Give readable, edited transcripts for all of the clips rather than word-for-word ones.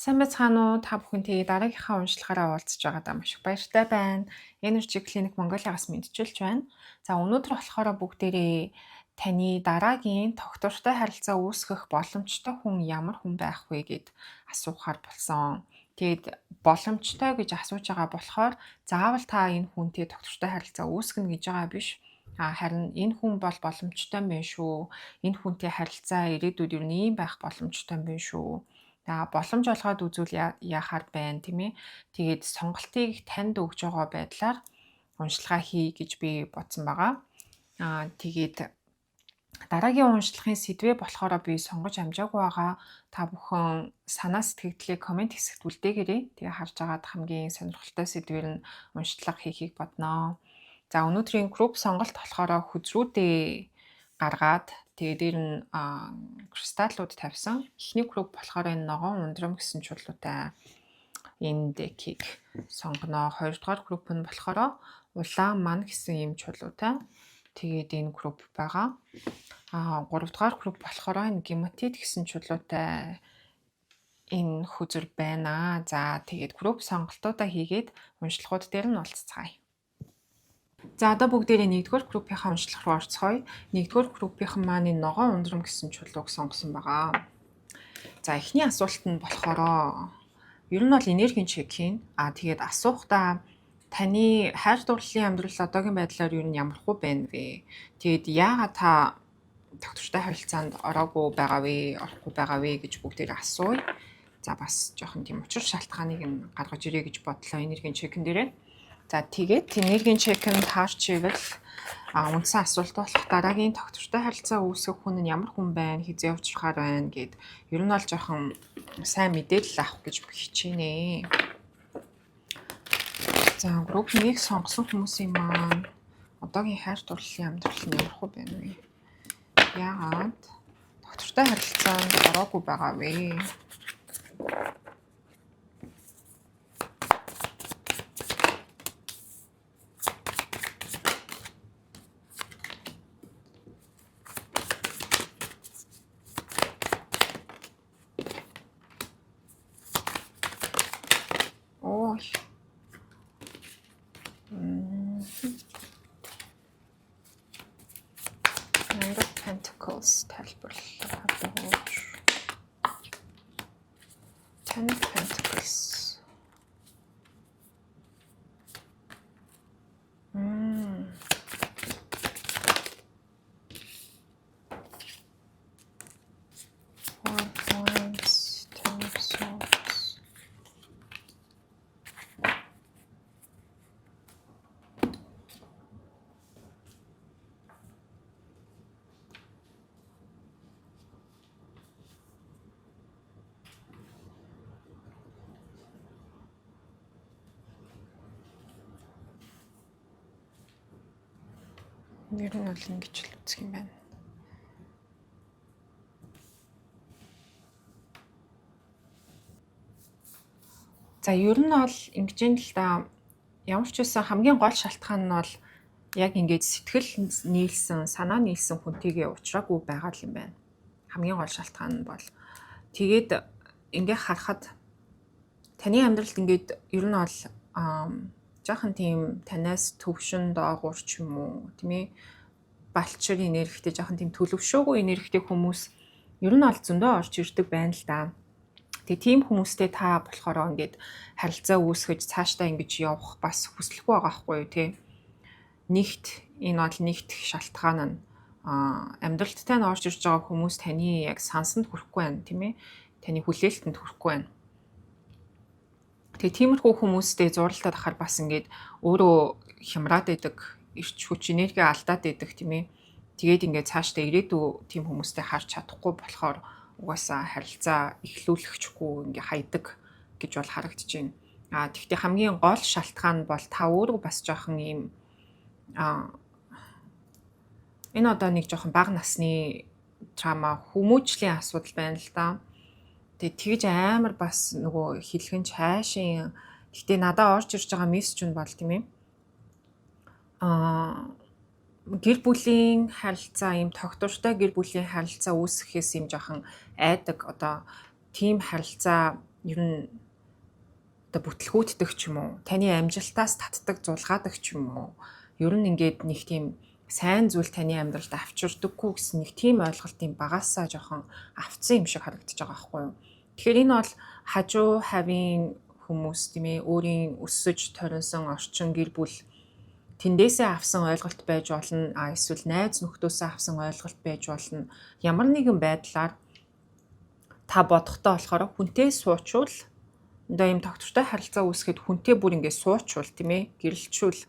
Сайн байцгаана уу? Та бүхэнтэй дараагийнхаа уншлагаараа уулзж байгаадаа маш их баяртай байна. Energy Clinic Mongolia-гаас мэдчилж байна. За, өнөөдөр болохоор бүгдээрээ таны дараагийн тогтвортой харилцаа үүсгэх боломжтой хүн ямар хүн байх вэ гэд асуухаар болсон. Тэгээд боломжтой гэж асууж байгаа болохоор заавал та энэ хүнтэй тогтвортой харилцаа үүсгэнэ гэж байгаа биш. Харин энэ хүн бол боломжтой юм байна шүү. Энэ хүнтэй харилцаа ирээдүйд ер нь ийм байх боломжтой юм байна шүү. За, боломж олгоод үзвэл яахаар байна, тийм ээ. Тэгээд сонголтыг танд өгж байгаа байдлаар уншилгаа хий гэж би бодсон байгаа. Тэгээд дараагийн уншлагын сэдвээ болохоор би сонгож амжаагүй байгаа. Та бүхэн санаа сэтгэгдлээ comment хэсэгт үлдээгээрэй. Тэгээ харж агаад хамгийн сонирхолтой сэдвээр нь уншлага хийхийг бодноо. За, өнөөдрийн group сонголт болохоор хөзрүүдээ гаргаад, тэгээ дээр нь кристаллууд тавьсан. Эхний group болохоор энэ ногоон ундрам гэсэн чулуутай энэ deck ийг сонгоно. Хоёрдугаар group нь болохоор улаан ман гэсэн ийм чулуутай. Тэгээд энэ group байгаа. Гуравдугаар group болохоор энэ гематит гэсэн чулуутай энэ хөзөр байна. За, тэгээд group сонголтуудаа хийгээд уншлагууд дээр нь уулзацгаая. За, одоо бүгдээрээ нэгдүгээр группийнхаа уншлах руу орцгоё. Нэгдүгээр группийнхан маань энэ ногоон ундрам гэсэн чулууг сонгосон байгаа. За, эхний асуулт нь болохоор ер нь бол энергийн check хийн. Тэгээд асуухдаа таны хайр дурлалын амьдрал одоогийн байдлаар ер нь ямархуу байна вэ? Тэгээд яагаад та тогтвортой харилцаанд ороогүй байгаа вэ? Орохгүй байгаа вэ гэж бүгдээр асууя. За, бас жоохон тийм учир шалтгааныг нь гаргаж ирье гэж бодлоо энергийн check эн дээрээ. За, тэгээд энергийн check энд таарч ивэл үндсэн асуулт болох дараагийн тогтвортой харилцаа үүсгэх хүн нь ямар хүн байна, хэзээ учрахаар байна гэд ер нь бол жоохон сайн мэдээлэл авах гэж хичээнэ. За, group 1-ийг сонгосон хүмүүсийн маань одоогийн хайр дурлалын амьдрал нь ямар хөө байна вэ? Яагаад тогтвортой харилцаанд ороогүй байгаа вэ? Ой. Knight of Pentacles тайлбарлаад. Ten of Pentacles. Four of Wands, Ten of Swords. Ер нь бол ингэж л үзэх юм байна. За, ер нь бол ингэж юм л да. Ямар ч байсан хамгийн гол шалтгаан нь бол яг ингэж сэтгэл нийлсэн, санаа нийлсэн хүнтэйгээ уулзраагүй байгаа л юм байна. Хамгийн гол шалтгаан нь бол тэгээд ингээ харахад таны амьдралд ингээд ер нь бол жоохон тийм танаас төвшин доогуур ч юм уу, тийм ээ, балчир энергитэй, жоохон тийм төлөвшөөгүй энергитэй хүмүүс ер нь бол зөндөө орж ирдэг байна л да. Тэгээ тийм хүмүүстэй та болохоор ингээд харилцаа үүсгэж цаашдаа ингэж явах бас хүсэлгүй байгаа байхгүй юу, тий. Нэгт энэ бол нэгт шалтгаан нь амьдралттай нь орж ирж байгаа хүмүүс таны яг сансанд хүрэхгүй байна, тийм ээ. Таны хүлээлтэнд хүрэхгүй байна. Тэгээ тиймэрхүү хүмүүстэй зууралтаад ахаар бас ингээд өөрөө хямраад идэг, эрч хүч, энерги алдаад идэг, тийм ээ. Тэгээд ингээд цаашдаа ирээдүй тийм хүмүүстэй харж чадахгүй болохоор угаасаа харилцаа эхлүүлэхчгүй ингээ хайдаг гэж бол харагдаж байна. Тэгвэл хамгийн гол шалтгаан бол та өөрөө бас жоохон ийм энэ одоо нэг жоохон бага насны trauma, хүмүүжлийн асуудал байна л да. Тэгээ тэгж амар бас нөгөө хэлхэн чайшин. Гэтэ надад орж ирж байгаа мессеж нь бол, тийм ээ. Гэр бүлийн харилцаа, ийм тогтвортой гэр бүлийн харилцаа үүсгэхээс ийм жоохон айдаг, одоо тийм харилцаа Ер нь одоо бүтлгүүтдэг ч юм уу, таны амжилтаас татдаг, зулгаадаг ч юм уу. Ер нь ингээд нэг тийм сайн зүйл таны амьдралд авчирдаггүй гэсэн нэг тийм ойлголтын багасаа жоохон авцсан юм шиг харагдаж байгаа байхгүй юу. Тэгэхээр энэ бол хажуу хавийн хүмүүс, тийм ээ, өөрийн өсөж торинсон орчин, гэр бүл, тэндээсээ авсан ойлголт байж болно. А эсвэл найз нөхдөөсөө авсан ойлголт байж болно. Ямар нэгэн байдлаар та бодохдоо болохоор хүнтэй суучвал, одоо ийм тогтвортой харилцаа үүсгэхэд хүнтэй бүр ингээд суучвал, тийм ээ, гэрэлчүүл,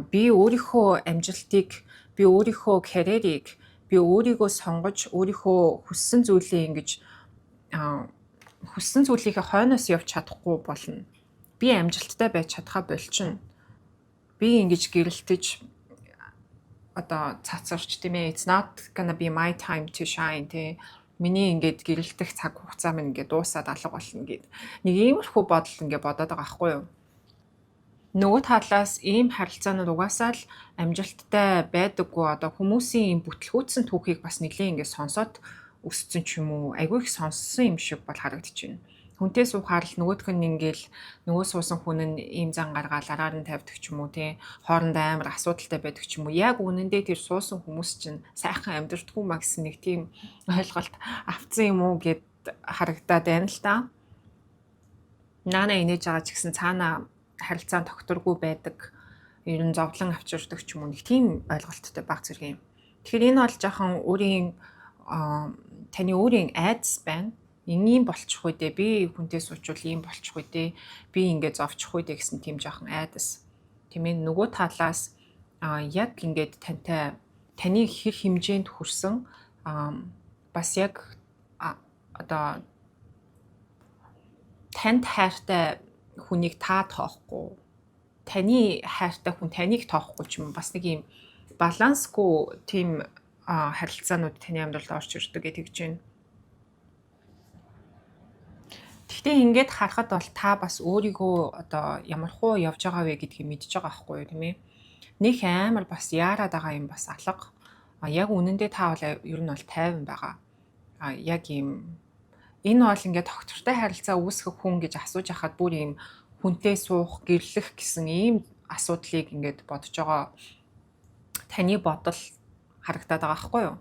би өөрийнхөө амжилтыг, би өөрийнхөө карьерийг, би өөрийгөө сонгож, өөрийнхөө хүссэн зүйлээ ингэж хүссэн зүйлийнхээ хойноос явж чадахгүй болно. Би амжилттай байж чадхаа болчихно. Би ингэж гэрэлтэж, одоо цацарч, тийм ээ, it's not gonna be my time to shine, тий, миний ингээд гэрэлтэх цаг хугацаа минь ингээд дуусаад алга болно гэд нэг иймэрхүү бодол ингээд бодоод байгаа байхгүй юу. Нөгөө талаас ийм харилцаанууд угаасаа л амжилттай байдаггүй. Одоо хүмүүсийн ийм бүтлгүүцсэн түүхийг бас нэлээд ингээд сонсоод өссөн ч юм уу, айгүй их сонссон юм шиг бол харагдаж байна. Хүнтэй суухаар л нөгөөх нь ингээл нөгөө суусан хүн нь ийм зан гаргаал араар нь тавьдаг ч юм уу, тий, хоорондоо амар асуудалтай байдаг ч юм уу. Яг үнэндээ тэр суусан хүмүүс чинь сайхан амьдрдаггүй маа гэсэн нэг тийм ойлголт авцсан юм уу гэд харагдаад байна л та. Наана инээж байгаа ч гэсэн цаана харилцаан тогтворгүй байдаг. Ер нь зовлон авчирдаг ч юм уу, нэг тийм ойлголттой баг зэрэг юм. Тэгэхээр энэ бол жоохон өөрийн, таны өөрийн айдас байна. Ийм болчих үү дээ. Би хүнтэй суучвал ийм болчих үү дээ. Би ингээд зовчих үү дээ гэсэн тийм жоохон айдас. Тийм ээ, нөгөө талаас яг ингээд тантай, таны хэр хэмжээнд хүрсэн, бас яг одоо танд хайртай хүнийг та тоохгүй, таны хайртай хүн таныг тоохгүй ч юм, бас нэг юм балансгүй тийм харилцаанууд таны амьдралд орж ирдэг гэж тэгж байна. Гэхдээ ингээд харахад бол та бас өөрийгөө одоо ямар хуу явж байгаа вэ гэдгийг мэдж байгаа байхгүй юу, тийм ээ. Них амар бас яарад байгаа юм бас алга. А яг үнэндээ та бол ер нь бол тайван байгаа. А яг ийм энэ бол ингээд тогтвортой харилцаа үүсгэх хүн гэж асууж хахад бүр ийм хүнтэй суух, гэрлэх гэсэн ийм асуудлыг ингээд бодож байгаа таны бодол харагдаад байгаа байхгүй юу?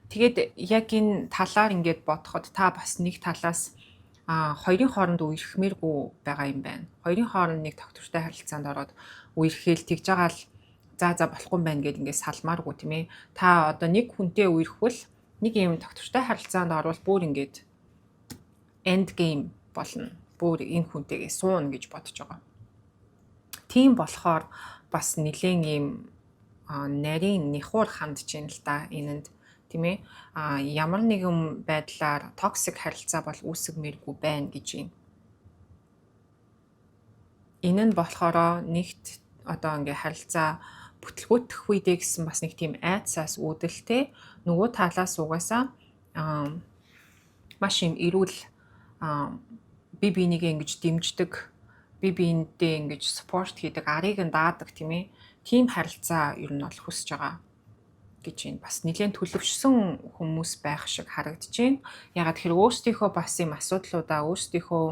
Тэгээд яг энэ талаар ингээд бодоход та бас нэг талаас хоёрын хооронд үерхмээргүй байгаа юм байна. Хоёрын хооронд нэг тогтвортой харилцаанд ороод үерхээл тэгж байгаа л за за болохгүй юм байна гэд ингээд салмааргүй, тийм ээ. Та одоо нэг хүнтэй үерхвэл, нэг юм тогтвортой харилцаанд орвол бүр ингээд end game болно. Бүр энэ хүнтэйгээ сууна гэж бодож байгаа. Тийм болохоор бас нэлээд ийм нарийн няхуур хандж байна л да энэнд, тийм ээ. Ямар нэгэн байдлаар toxic харилцаа бол үүсгэмээргүй байна гэж байна. Энэ нь болохоор нэгт одоо ингээ харилцаа бүтлгүүтэх үедээ гэсэн бас нэг тийм айдсаас үүдэлтэй, нөгөө талаас угаасаа маш юм эрүүл, би бинийгээ ингэж дэмждэг, би биендээ ингэж support хийдэг, арыг нь даадаг, тийм ээ. Тийм харилцаа ер нь бол хүсэж байгаа гэж байна. Бас нэлээд төлөвшсөн хүмүүс байх шиг харагдаж байна. Ягаад тэгэхээр өөрсдийнхөө бас юм асуудлуудаа, өөрсдийнхөө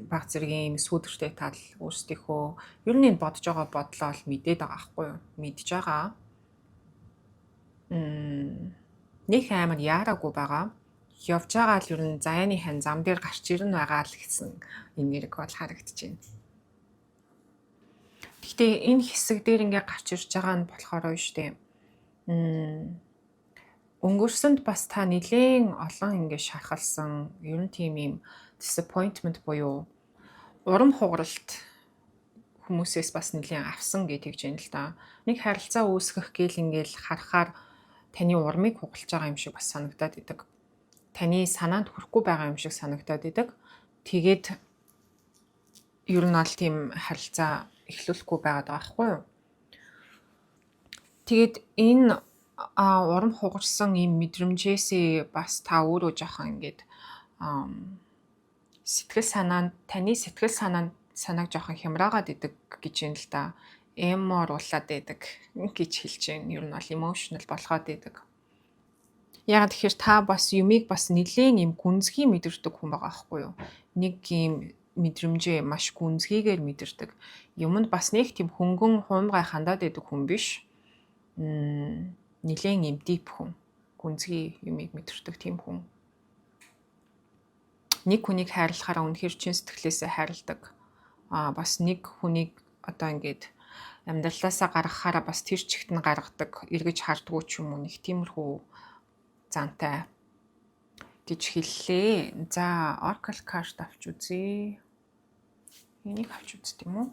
баг зэргийн юм сүүдэртэй тал, өөрсдийнхөө ер нь энэ бодож байгаа бодлоо л мэдээд байгаа байхгүй юу? Мэдж байгаа. Нэг амар яараагүй байгаа. Явж байгаа л ер нь заяаны хан зам дээр гарч ирнэ байгаа л гэсэн энерги бол харагдаж байна. Гэхдээ энэ хэсэг дээр ингээ гарч ирж байгаа нь болохоор юу штэ. Өнгөрсөнд бас та нэлээн олон ингээ шархалсан, ер нь тийм юм disappointment буюу урам хугаралт хүмүүсээс бас нэлээн авсан гэж тэгж байна л да. Нэг харилцаа үүсгэх гээл ингээл харахаар таны урмыг хугалж байгаа юм шиг бас санагдаад идэг. Таны санаанд хүрэхгүй байгаа юм шиг санагдаад идэг. Тэгээд ер нь бол тийм харилцаа эхлүүлэхгүй байгаад байгаа байхгүй юу? Тэгээд энэ урам хугарсан ийм мэдрэмжээсээ бас та өөрөө жоохон ингээд сэтгэл санаанд, таны сэтгэл санаанд, санааг жоохон хямраагаад идэг гэж юм л да. Emo-руулаад байдаг гэж хэлж байна. Ер нь бол emotional болгоод идэг. Яагаад тэгэхээр та бас юмыг бас нэлээн юм гүнзгий мэдэрдэг хүн байгаа байхгүй юу? Нэг юм мэдрэмжээ маш гүнзгийгээр мэдэрдэг. Юмд бас нэг тийм хөнгөн хуумгай хандаад байдаг хүн биш. Нэлээн юм deep хүн. Гүнзгий юмыг мэдэрдэг тийм хүн. Нэг хүнийг хайрлахаараа үнэхээр чин сэтгэлээсээ хайрладаг. Бас нэг хүнийг одоо ингээд амьдралаасаа гаргахаараа бас тэр чигт нь гаргадаг, эргэж хардггүй ч юм уу, нэг тиймэрхүү зантай гэж хэллээ. За, Oracle card авч үзье. Энийг авч үздэг юм уу?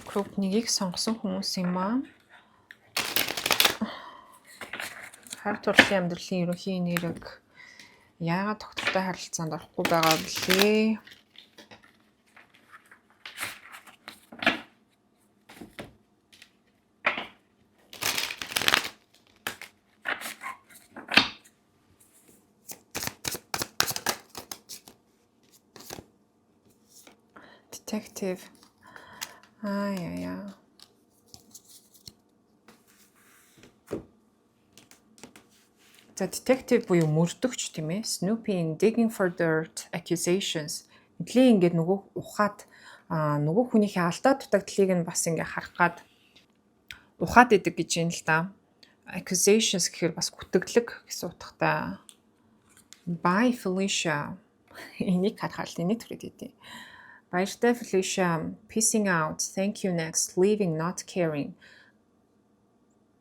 Group 1-ийг сонгосон хүмүүсийн маань хар турлын амьдралын ерөнхий энерги яагаад тогтвортой харилцаанд орохгүй байгаа билээ? Detective. Аа яа яа. За, detective буюу мөрдөгч, тийм ээ. Snooping, digging for dirt, accusations. Нэлээн ингээд нөгөө ухаад нөгөө хүнийхээ алдаа дутагдлыг нь бас ингээ харах гад ухаад идэг гэж юм л да. Accusations гэхээр бас гүтгэлэг гэсэн утгатай. Bye, Felicia. Энийг харахаар л энийг түрээд идэв. Баяртай, Felicia. Peacing out. Thank you, next. Leaving, not caring.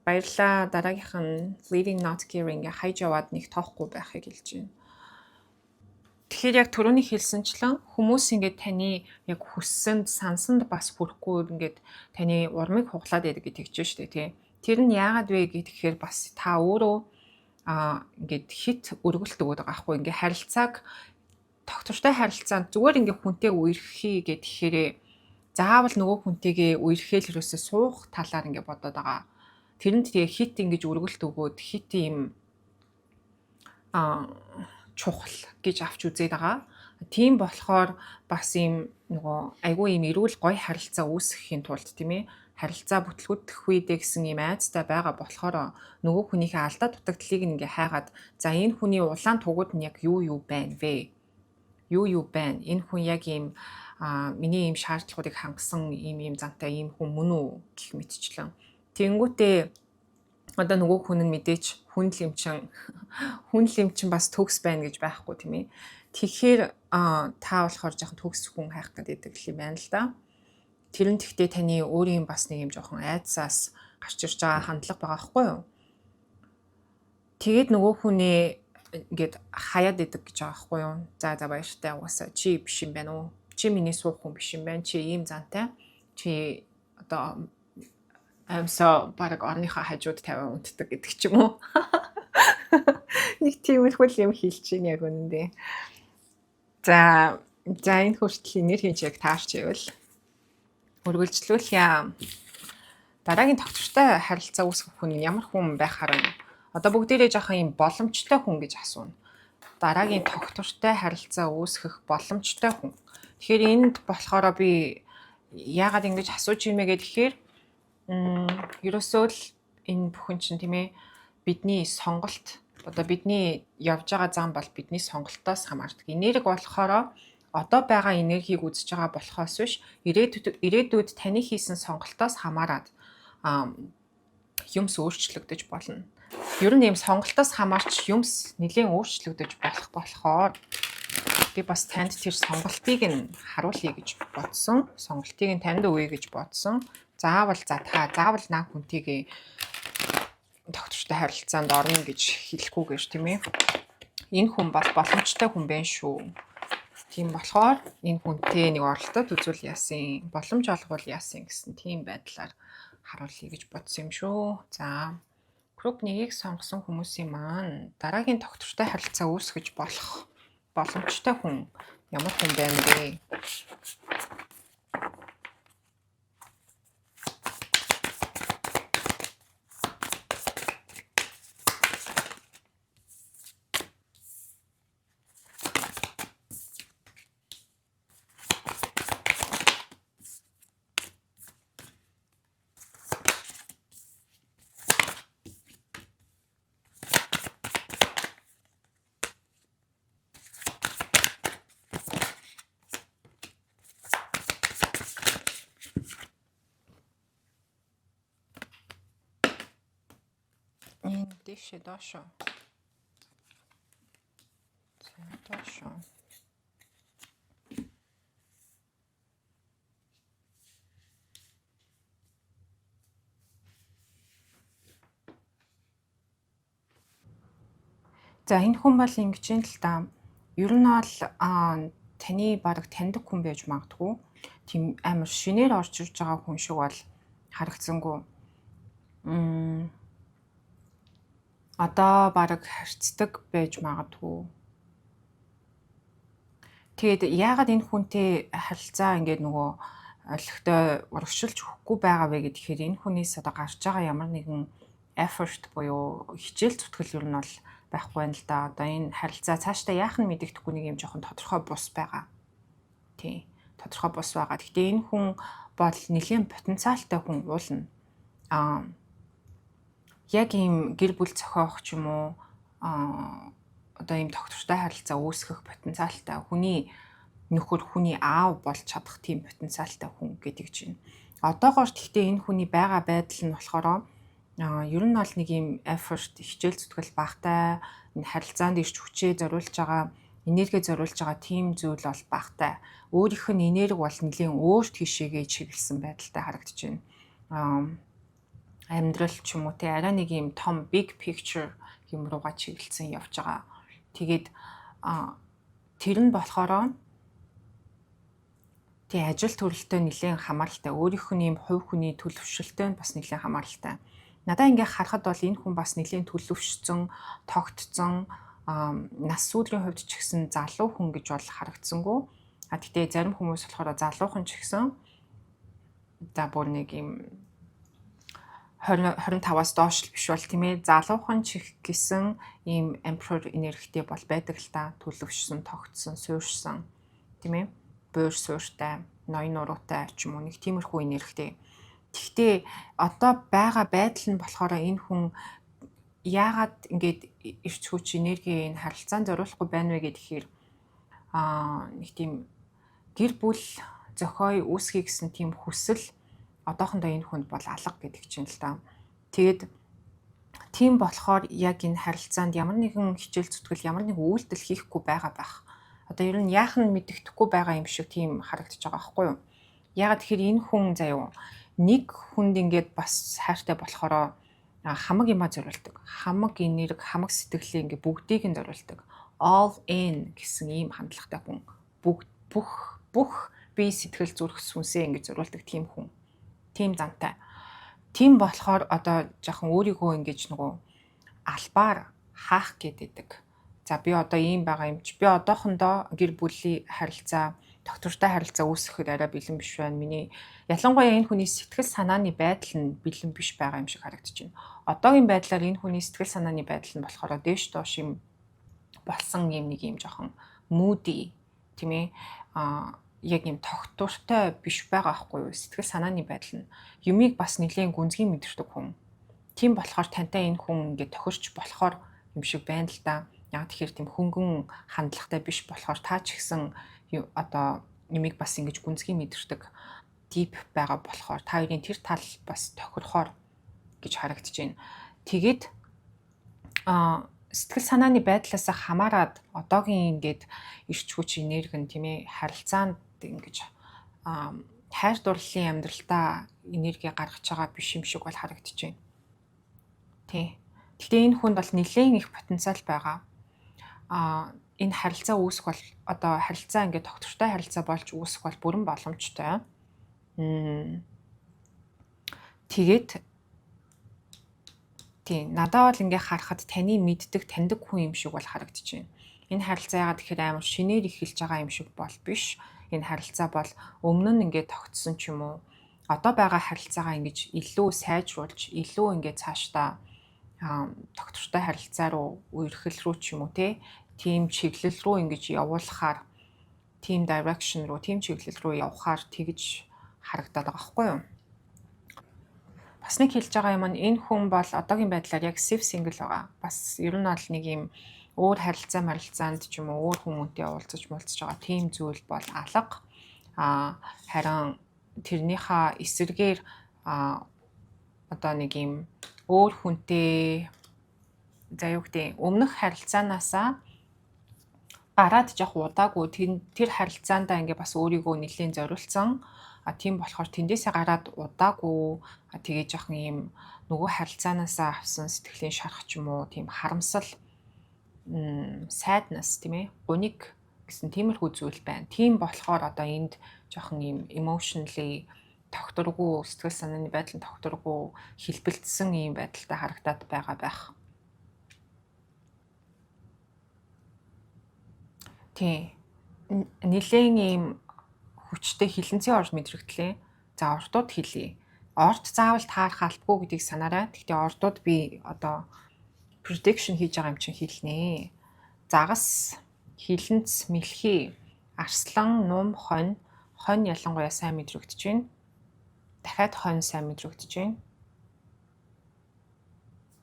Баярлаа, дараагийнх нь leaving, not caring, хайж яваад нэг тоохгүй байхыг хэлж байна. Тэгэхээр яг түрүүний хэлсэнчлэн хүмүүс ингээд таны яг хүссэнд, сансанд бас хүрэхгүй ингээд таны урмыг хуглаад байдаг гэж тэгж штэ, тий. Тэр нь яагаад вэ гэхээр бас та өөрөө ингээд хэт өргөлт өгöd байгаа байхгүй, ингээд харилцааг, тогтвортой харилцаанд зүгээр ингээд хүнтэй үерхье гэхээр заавал нөгөө хүнтэйгээ үерхээл ерөөсөө суух талаар ингээд бодоод байгаа. Тэрэнд тэгээ хэт ингэж өргөлт өгөөд хэт ийм чухал гэж авч үзээд байгаа. Тийм болохоор бас ийм нөгөө айгүй ийм эрүүл гоё харилцаа үүсгэхийн тулд, тийм ээ, харилцаа бүтлгүүдэх үедээ гэсэн ийм айцтай байгаа болохоор нөгөө хүнийхээ алдаа дутагдлыг ингээ хайгаад, за, энэ хүний улаан тугууд нь яг юу юу байна вэ? Юу юу байна? Энэ хүн яг ийм миний ийм шаардлагуудыг хангасан ийм ийм зантай ийм хүн мөн үү гэх мэтчлэн. Тэнгүүтээ одоо нөгөө хүн нь мэдээч хүн л юм чин бас төгс байна гэж байхгүй, тийм ээ. Тэгэхээр та болохоор жоохон төгс хүн хайх гэдэг юм байна л да. Тэр нь тэгтээ таны өөрийн бас нэг юм жоохон айдсаас гарч ирж байгаа хандлага байгаа байхгүй юу? Тэгээд нөгөө хүнээ ингээд хаяад идэг гэж байгаа байхгүй юу? За за, баяртай, угаасаа чи биш юм байна уу? Чи миний суух хүн биш юм байна. Чи ийм зантай. Чи одоо амьсаа баг орныхоо хажууд тавиа унтдаг гэдэг ч юм уу. Нэг тиймэрхүү юм хэлж чинь яг үнэндээ. За за, энэ хүртэл энерги яг таарч ивэл үргэлжлүүлье. Дараагийн тогтвортой харилцаа үүсгэх хүн ямар хүн байхаар вэ? Одоо бүгдээрээ жоохон юм боломжтой хүн гэж асууна. Дараагийн тогтвортой харилцаа үүсгэх боломжтой хүн. Тэгэхээр энд болохоор би яагаад ингэж асууж юм бэ гэхээр ерөөсөө л энэ бүхэн чинь, тийм ээ, бидний сонголт, одоо бидний явж байгаа зам бол бидний сонголтоос хамаардаг. Энерги болохоор одоо байгаа энергийг үзэж байгаа болохоос биш, ирээдүйд таны хийсэн сонголтоос хамаарат юмс өөрчлөгдөж болно. Ер нь ийм сонголтоос хамаарч юмс нэлээн өөрчлөгдөж болох болохоор би бас танд тэр сонголтыг нь харуулъя гэж бодсон. Сонголтыг нь танд өгье гэж бодсон. Заавал за та заавал наа хүнтэйгээ тогтвортой харилцаанд орно гэж хэлэхгүйгээр, тийм ээ. Энэ хүн бол боломжтой хүн байна шүү. Тийм болохоор энэ хүнтэй нэг оролдоод үзвэл яасан, боломж олгуул яасан гэсэн тийм байдлаар харуулъя гэж бодсон юм шүү. За, group 1-ийг сонгосон хүмүүсийн маань дараагийн тогтвортой харилцаа үүсгэж болох боломжтой хүн ямар хүн байна бэ? Дээшээ доошоо. За, доошоо. За, энэ хүн бол ингэж юм л да. Ер нь бол таны бараг таньдаг хүн байж магадгүй. Тийм амар шинээр орж ирж байгаа хүн шиг бол харагдсангүй. Одоо бараг харьцдаг байж магадгүй. Тэгээд яагаад энэ хүнтэй харилцаа ингээд нөгөө олигтой урагшилж өгөхгүй байгаа вэ гэхээр энэ хүнээс одоо гарч байгаа ямар нэгэн effort буюу хичээл зүтгэл ер нь бол байхгүй байна л да. Одоо энэ харилцаа цаашдаа яах нь мэдэгдэхгүй нэг юм жоохон тодорхой бус байгаа. Тий. Тодорхой бус байгаа. Гэхдээ энэ хүн бол нэлээн потенциалтай хүн уулна. Яг ийм гэр бүл зохиох ч юм уу, одоо ийм тогтвортой харилцаа үүсгэх потенциалтай, хүний нөхөр, хүний аав болж чадах тийм потенциалтай хүн гэдэг чинь. Одоогоор гэхдээ энэ хүний байгаа байдал нь болохоор ер нь бол нэг ийм effort, хичээл зүтгэл багтай, энэ харилцаанд ирч хүчээ зориулж байгаа, энерги зориулж байгаа тийм зүйл бол багтай. Өөрийнх нь энерги бол нэлээн өөр тийшээгээ чиглэсэн байдалтай харагдаж байна. Амьдрал ч юм уу те, арай нэг ийм том big picture юм руугаа чиглэсэн явж байгаа. Тэгээд тэр нь болохоор тий ажил төрөлтэй нэлээн хамааралтай. Өөрийнх нь ийм хувь хүний төлөвшөлтөй нь бас нэлээн хамааралтай. Надаа ингээ харахад бол энэ хүн бас нэлээн төлөвшсөн, тогтцсон, нас сүүдрийн хувьд ч гэсэн залуу хүн гэж бол харагдсангүй. А тэгтээ зарим хүмүүс болохоор залуухан ч гэсэн за бүр нэг юм 20 25-аас доош л биш бол, тийм ээ, залуухан ч их гэсэн ийм emperor энергитэй бол байдаг л та. Төлөвшсөн, тогтсон, суурьшсан, тийм ээ, буур суурьтай, ноён нуруутай ч юм уу, нэг тиймэрхүү энергитэй. Тэгтээ одоо байгаа байдал нь болохоор энэ хүн яагаад ингээд эрч хүч, энерги энэ харилцаанд зориулахгүй байна вэ гэхээр нэг тийм гэр бүл зохио үүсгэе гэсэн тийм хүсэл одоохондоо энэ хүнд бол алга гэдэг чинь л та. Тэгээд тийм болохоор яг энэ харилцаанд ямар нэгэн хичээл зүтгэл, ямар нэгэн үйлдэл хийхгүй байгаа байх. Одоо ер нь яах нь мэдэгдэхгүй байгаа юм шиг тийм харагдаж байгаа байхгүй юу? Яагаад тэгэхээр энэ хүн заяа нэг хүнд ингээд бас хайртай болохоор хамаг юмаа зориулдаг. Хамаг энерги, хамаг сэтгэлээ ингээд бүгдийг нь зориулдаг. All in гэсэн ийм хандлагатай хүн. Бүгд, бүх бүх бие, сэтгэл, зүрх, сүнсээ ингэж зориулдаг тийм хүн. Тийм зантай. Тийм болохоор одоо жоохон өөрийгөө ингэж нөгөө албаар хаах гэдэг. За, би одоо ийм байгаа юм чи, би одоохондоо гэр бүлийн харилцаа, тогтвортой харилцаа үүсгэхэд арай бэлэн биш байна. Миний ялангуяа энэ хүний сэтгэл санааны байдал нь бэлэн биш байгаа юм шиг харагдаж байна. Одоогийн байдлаар энэ хүний сэтгэл санааны байдал нь болохоор дээш доош юм болсон юм, нэг юм жоохон moody, тийм ээ, яг юм тогтвортой биш байгаа байхгүй юу, сэтгэл санааны байдал нь. Юмыг бас нэлээн гүнзгий мэдэрдэг хүн. Тийм болохоор тантай энэ хүн ингээд тохирч болохоор юм шиг байна л да. Яг тэгэхээр тийм хөнгөн хандлагатай биш болохоор та ч гэсэн одоо юмыг бас ингэж гүнзгий мэдэрдэг, deep байгаа болохоор та хоёрын тэр тал бас тохирохоор гэж харагдаж байна. Тэгээд сэтгэл санааны байдлаас хамаарат одоогийн ингээд эрч хүч, энерги нь, тийм ээ, харилцаанд ингэж хайр дурлалын амьдралдаа энерги гаргаж байгаа биш юм шиг бол харагдаж байна. Тий. Гэхдээ энэ хүнд бол нэлээн их потенциал байгаа. Энэ харилцаа үүсэх бол, одоо харилцаа ингээд тогтвортой харилцаа болж үүсэх бол бүрэн боломжтой. Тэгээд тий, надад бол ингээ харахад таны мэддэг, таньдаг хүн юм шиг бол харагдаж байна. Энэ харилцаа яагаад гэхээр амар шинээр эхэлж байгаа юм шиг бол биш. Энэ харилцаа бол өмнө нь ингээд тогтсон ч юм уу, одоо байгаа харилцаагаа ингэж илүү сайжруулж, илүү ингээд цаашдаа тогтвортой харилцаа руу, үерхэл рүү ч юм уу те, тийм чиглэл рүү ингэж явуулахаар, тийм direction руу, тийм чиглэл рүү явахаар тэгж харагдаад байгаа байхгүй юу? Бас нэг хэлж байгаа юм нь энэ хүн бол одоогийн байдлаар яг safe single байгаа. Бас ер нь бол нэг юм өөр харилцаа марилцаанд ч юм уу, өөр хүмүүнтэй уулзаж муулзаж байгаа тийм зүйл бол алга. Харин тэрнийхээ эсрэгээр одоо нэг юм өөр хүнтэй за юу гэдэг, өмнөх харилцаанаасаа гараад жоох удаагүй, тэр харилцаандаа ингээ бас өөрийгөө нэлээд зориулсан. А тийм болохоор тэндээсээ гараад удаагүй, тэгээ жоохон ийм нөгөө харилцаанаасаа авсан сэтгэлийн шарах ч юм уу, тийм харамсал, sadness, тийм ээ, гуниг гэсэн тиймэрхүү зүйл байна. Тийм болохоор одоо энд жоохон ийм emotionally тогтворгүй, сэтгэл санааны байдал нь тогтворгүй, хэлбэлцсэн ийм байдалтай харагдаад байгаа байх. Тийм. Нилээн ийм хүчтэй хилэнцгийн орд мэдрэгдлээ. За, ордууд хэлье. Орд заавал таарах албагүй гэдгийг санаарай. Гэхдээ ордууд би одоо prediction хийж байгаа юм чинь хэлнэ. Загас, хилэнц, мэлхий, арслан, нум, хонь, хонь ялангуяа сайн мэдрэгдэж байна. Дахиад хонь сайн мэдрэгдэж байна.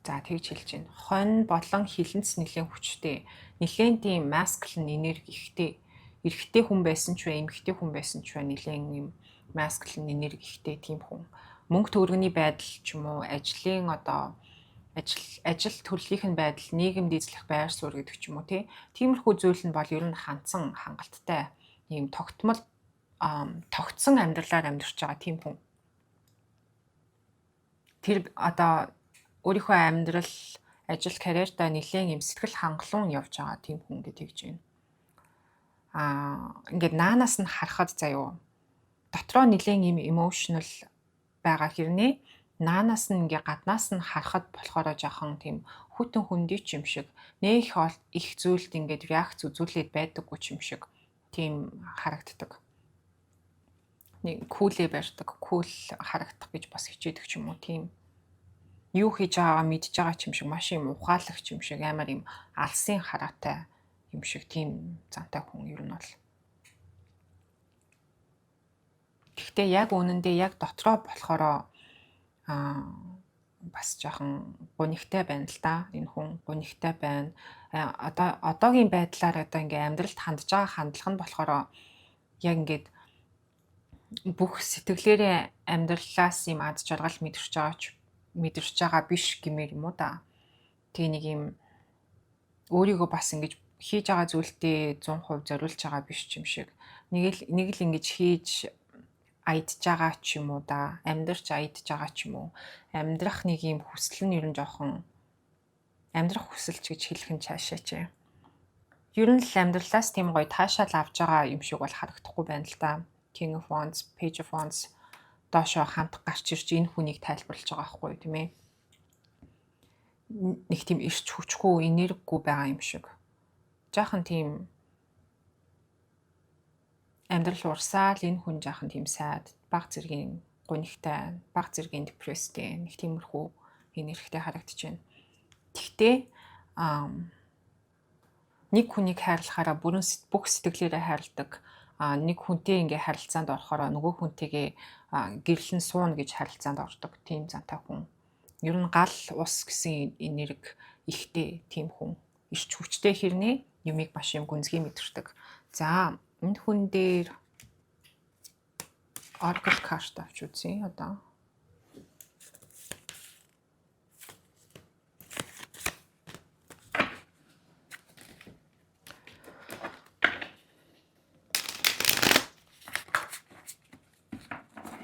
За, тэгж хэлж байна. Хонь болон хилэнц нэлээн хүчтэй. Нэлээн тийм masculine энерги ихтэй. Эрэгтэй хүн байсан ч бай, эмэгтэй хүн байсан ч бай, нэлээн юм masculine энерги ихтэй тийм хүн. Мөнгө төгрөгний байдал ч юм уу, ажлын одоо ажил төрлийнх нь байдал, нийгэмд эзлэх байр суурь гэдэг ч юм уу, тий. Тиймэрхүү зүйл нь бол ер нь хандсан, хангалттай ийм тогтмол, тогтсон амьдралаар амьдарч байгаа тийм хүн. Тэр одоо өөрийнхөө амьдрал, ажил, карьертаа нэлээн юм сэтгэл хангалуун явж байгаа тийм хүн гэж тэгж байна. Ингээд наанаас нь харахад заяо, дотроо нэлээн юм emotional байгаа хэрнээ наанаас нь ингээ гаднаас нь харахад болохоор жоохон тийм хүйтэн хөндөй ч юм шиг, нэх их зүйлд ингээд реакц үзүүлээд байдаггүй ч юм шиг тийм харагддаг. Нэг cool ээ барьдаг, cool харагдах гэж бас хичээдэг ч юм уу, тийм юу хийж байгаагаа мэдж байгаа ч юм шиг, маш юм ухаалаг ч юм шиг, амар юм алсын хараатай юм шиг тийм зантай хүн ер нь бол. Гэхдээ яг үнэндээ яг дотроо болохоор бас жоохон гунигтай байна л да. Энэ хүн гунигтай байна. Одоо одоогийн байдлаар одоо ингээ амьдралд хандж байгаа хандлага нь болохоор яг ингээд бүх сэтгэлээрээ амьдралаас юм аз жаргал мэдэрч байгаа биш гэмээр юм уу да. Тэгээ нэг юм өөрийгөө бас ингэж хийж байгаа зүйлдээ 100% зориулж байгаа биш юм шиг. Нэг л ингэж хийж аядж байгаа ч юм уу да. Амьдрч аядж байгаа ч юм уу. Амьдрах нэг юм хүсэл нь ер нь жоохон, амьдрах хүсэлч гэж хэлэх нь цаашаач. Ер нь л амьдралаас тийм гоё таашаал авч байгаа юм шиг бол харагдахгүй байна л да. King of Wands, Page of Wands доошоо хамт гарч ирж энэ хүнийг тайлбарлаж байгаа байхгүй юу, тийм ээ. Нэг тийм эрч хүчгүй, энергигүй байгаа юм шиг. Жаахан тийм амьдрал урсаал энэ хүн жаахан тийм sad, баг зэргийн гунигтай, баг зэргийн depressed тэй нэг тиймэрхүү энергитэй харагдаж байна. Тэгтээ нэг хүнийг хайрлахаараа бүрэн бүх сэтгэлээрээ хайрладаг. Нэг хүнтэй ингээ харилцаанд орохороо нөгөө хүнтэйгээ гэрлэн сууна гэж харилцаанд ордог тийм зантай хүн. Ер нь гал ус гэсэн энерги ихтэй тийм хүн. Эрч хүчтэй хэрнээ юмыг маш юм гүнзгий мэдэрдэг. За, энэ хүн дээр Oracle card авч үзье одоо.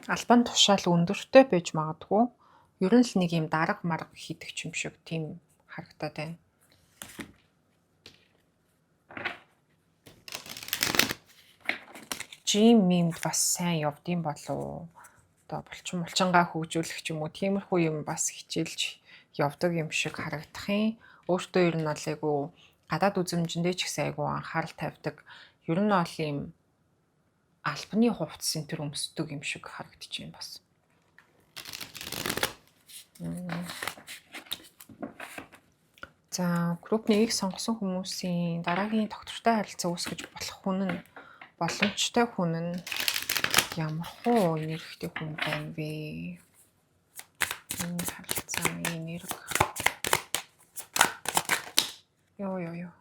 Албан тушаал өндөртэй байж магадгүй. Ер нь л нэг юм дарга марга хийдэг ч юм шиг тийм харагдаад байна. Gym мимд бас сайн явдсан болов. Одоо булчин булчингаа хөгжүүлэх ч юм уу, тиймэрхүү юм бас хичээлж явдаг юм шиг харагдах юм. Өөртөө ер нь бол айгу гадаад үзэмжиндээ ч гэсэн айгу анхаарал тавьдаг. Ер нь бол ийм албаны хувцас энэ төр өмсдөг юм шиг харагдаж байна бас. За, group нэгийг сонгосон хүмүүсийн дараагийн тогтвортой харилцаа үүсгэж болох хүн нь, боломжтой хүн нь ямар хуу энергитэй хүн байна бэ? Энэ харилцааны энерги. Йоо, ёо, ёо.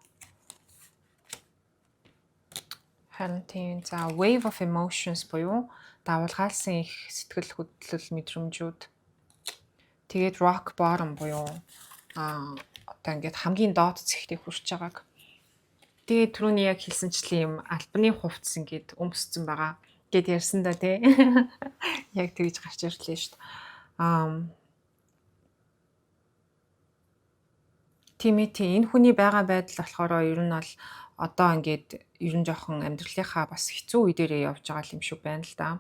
Харин тийм, за, wave of emotions буюу давалгаалсан их сэтгэл хөдлөл, мэдрэмжүүд. Тэгээд rock bottom буюу Одоо ингээд хамгийн доод цэгтээ хүрч байгааг. Тэгээд түрүүний яг хэлсэнчлэн юм албаны хувцас ингээд өмссөн байгаа гэд ярьсан да тий. Яг тэгж гарч ирлээ шүү дээ. Тийм ээ тий. Энэ хүний байгаа байдал болохоор ер нь бол одоо ингээд ер нь жоохон амьдралынхаа бас хэцүү үе дээрээ явж байгаа юм шиг байна л да.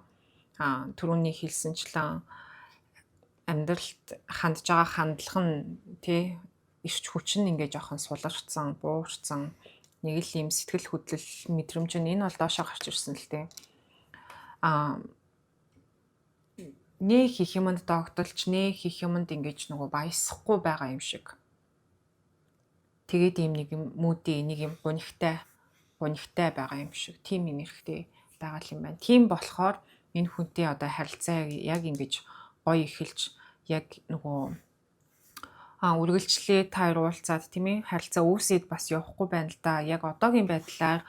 Түрүүний хэлсэнчлэн амьдралд хандж байгаа хандлага нь тий эрч хүч нь ингээд жоохон суларчсан, буурсан нэг л юм сэтгэл хөдлөл мэдрэмж нь энэ бол доошоо гарч ирсэн л тий. Нээ хийх юмд догдолч, нээ хийх юмд ингэж нөгөө баясахгүй байгаа юм шиг. Тэгээд ийм нэг юм moody, нэг юм гунигтай байгаа юм шиг. Тийм энергитэй байгаа юм байна. Тийм болохоор энэ хүнтэй одоо харилцаа яг ингэж гоё эхэлж яг нөгөө үргэлжлээ та хоёр уулзаад тийм ээ харилцаа үүсээд бас явахгүй байна л да. Яг одоогийн байдлаар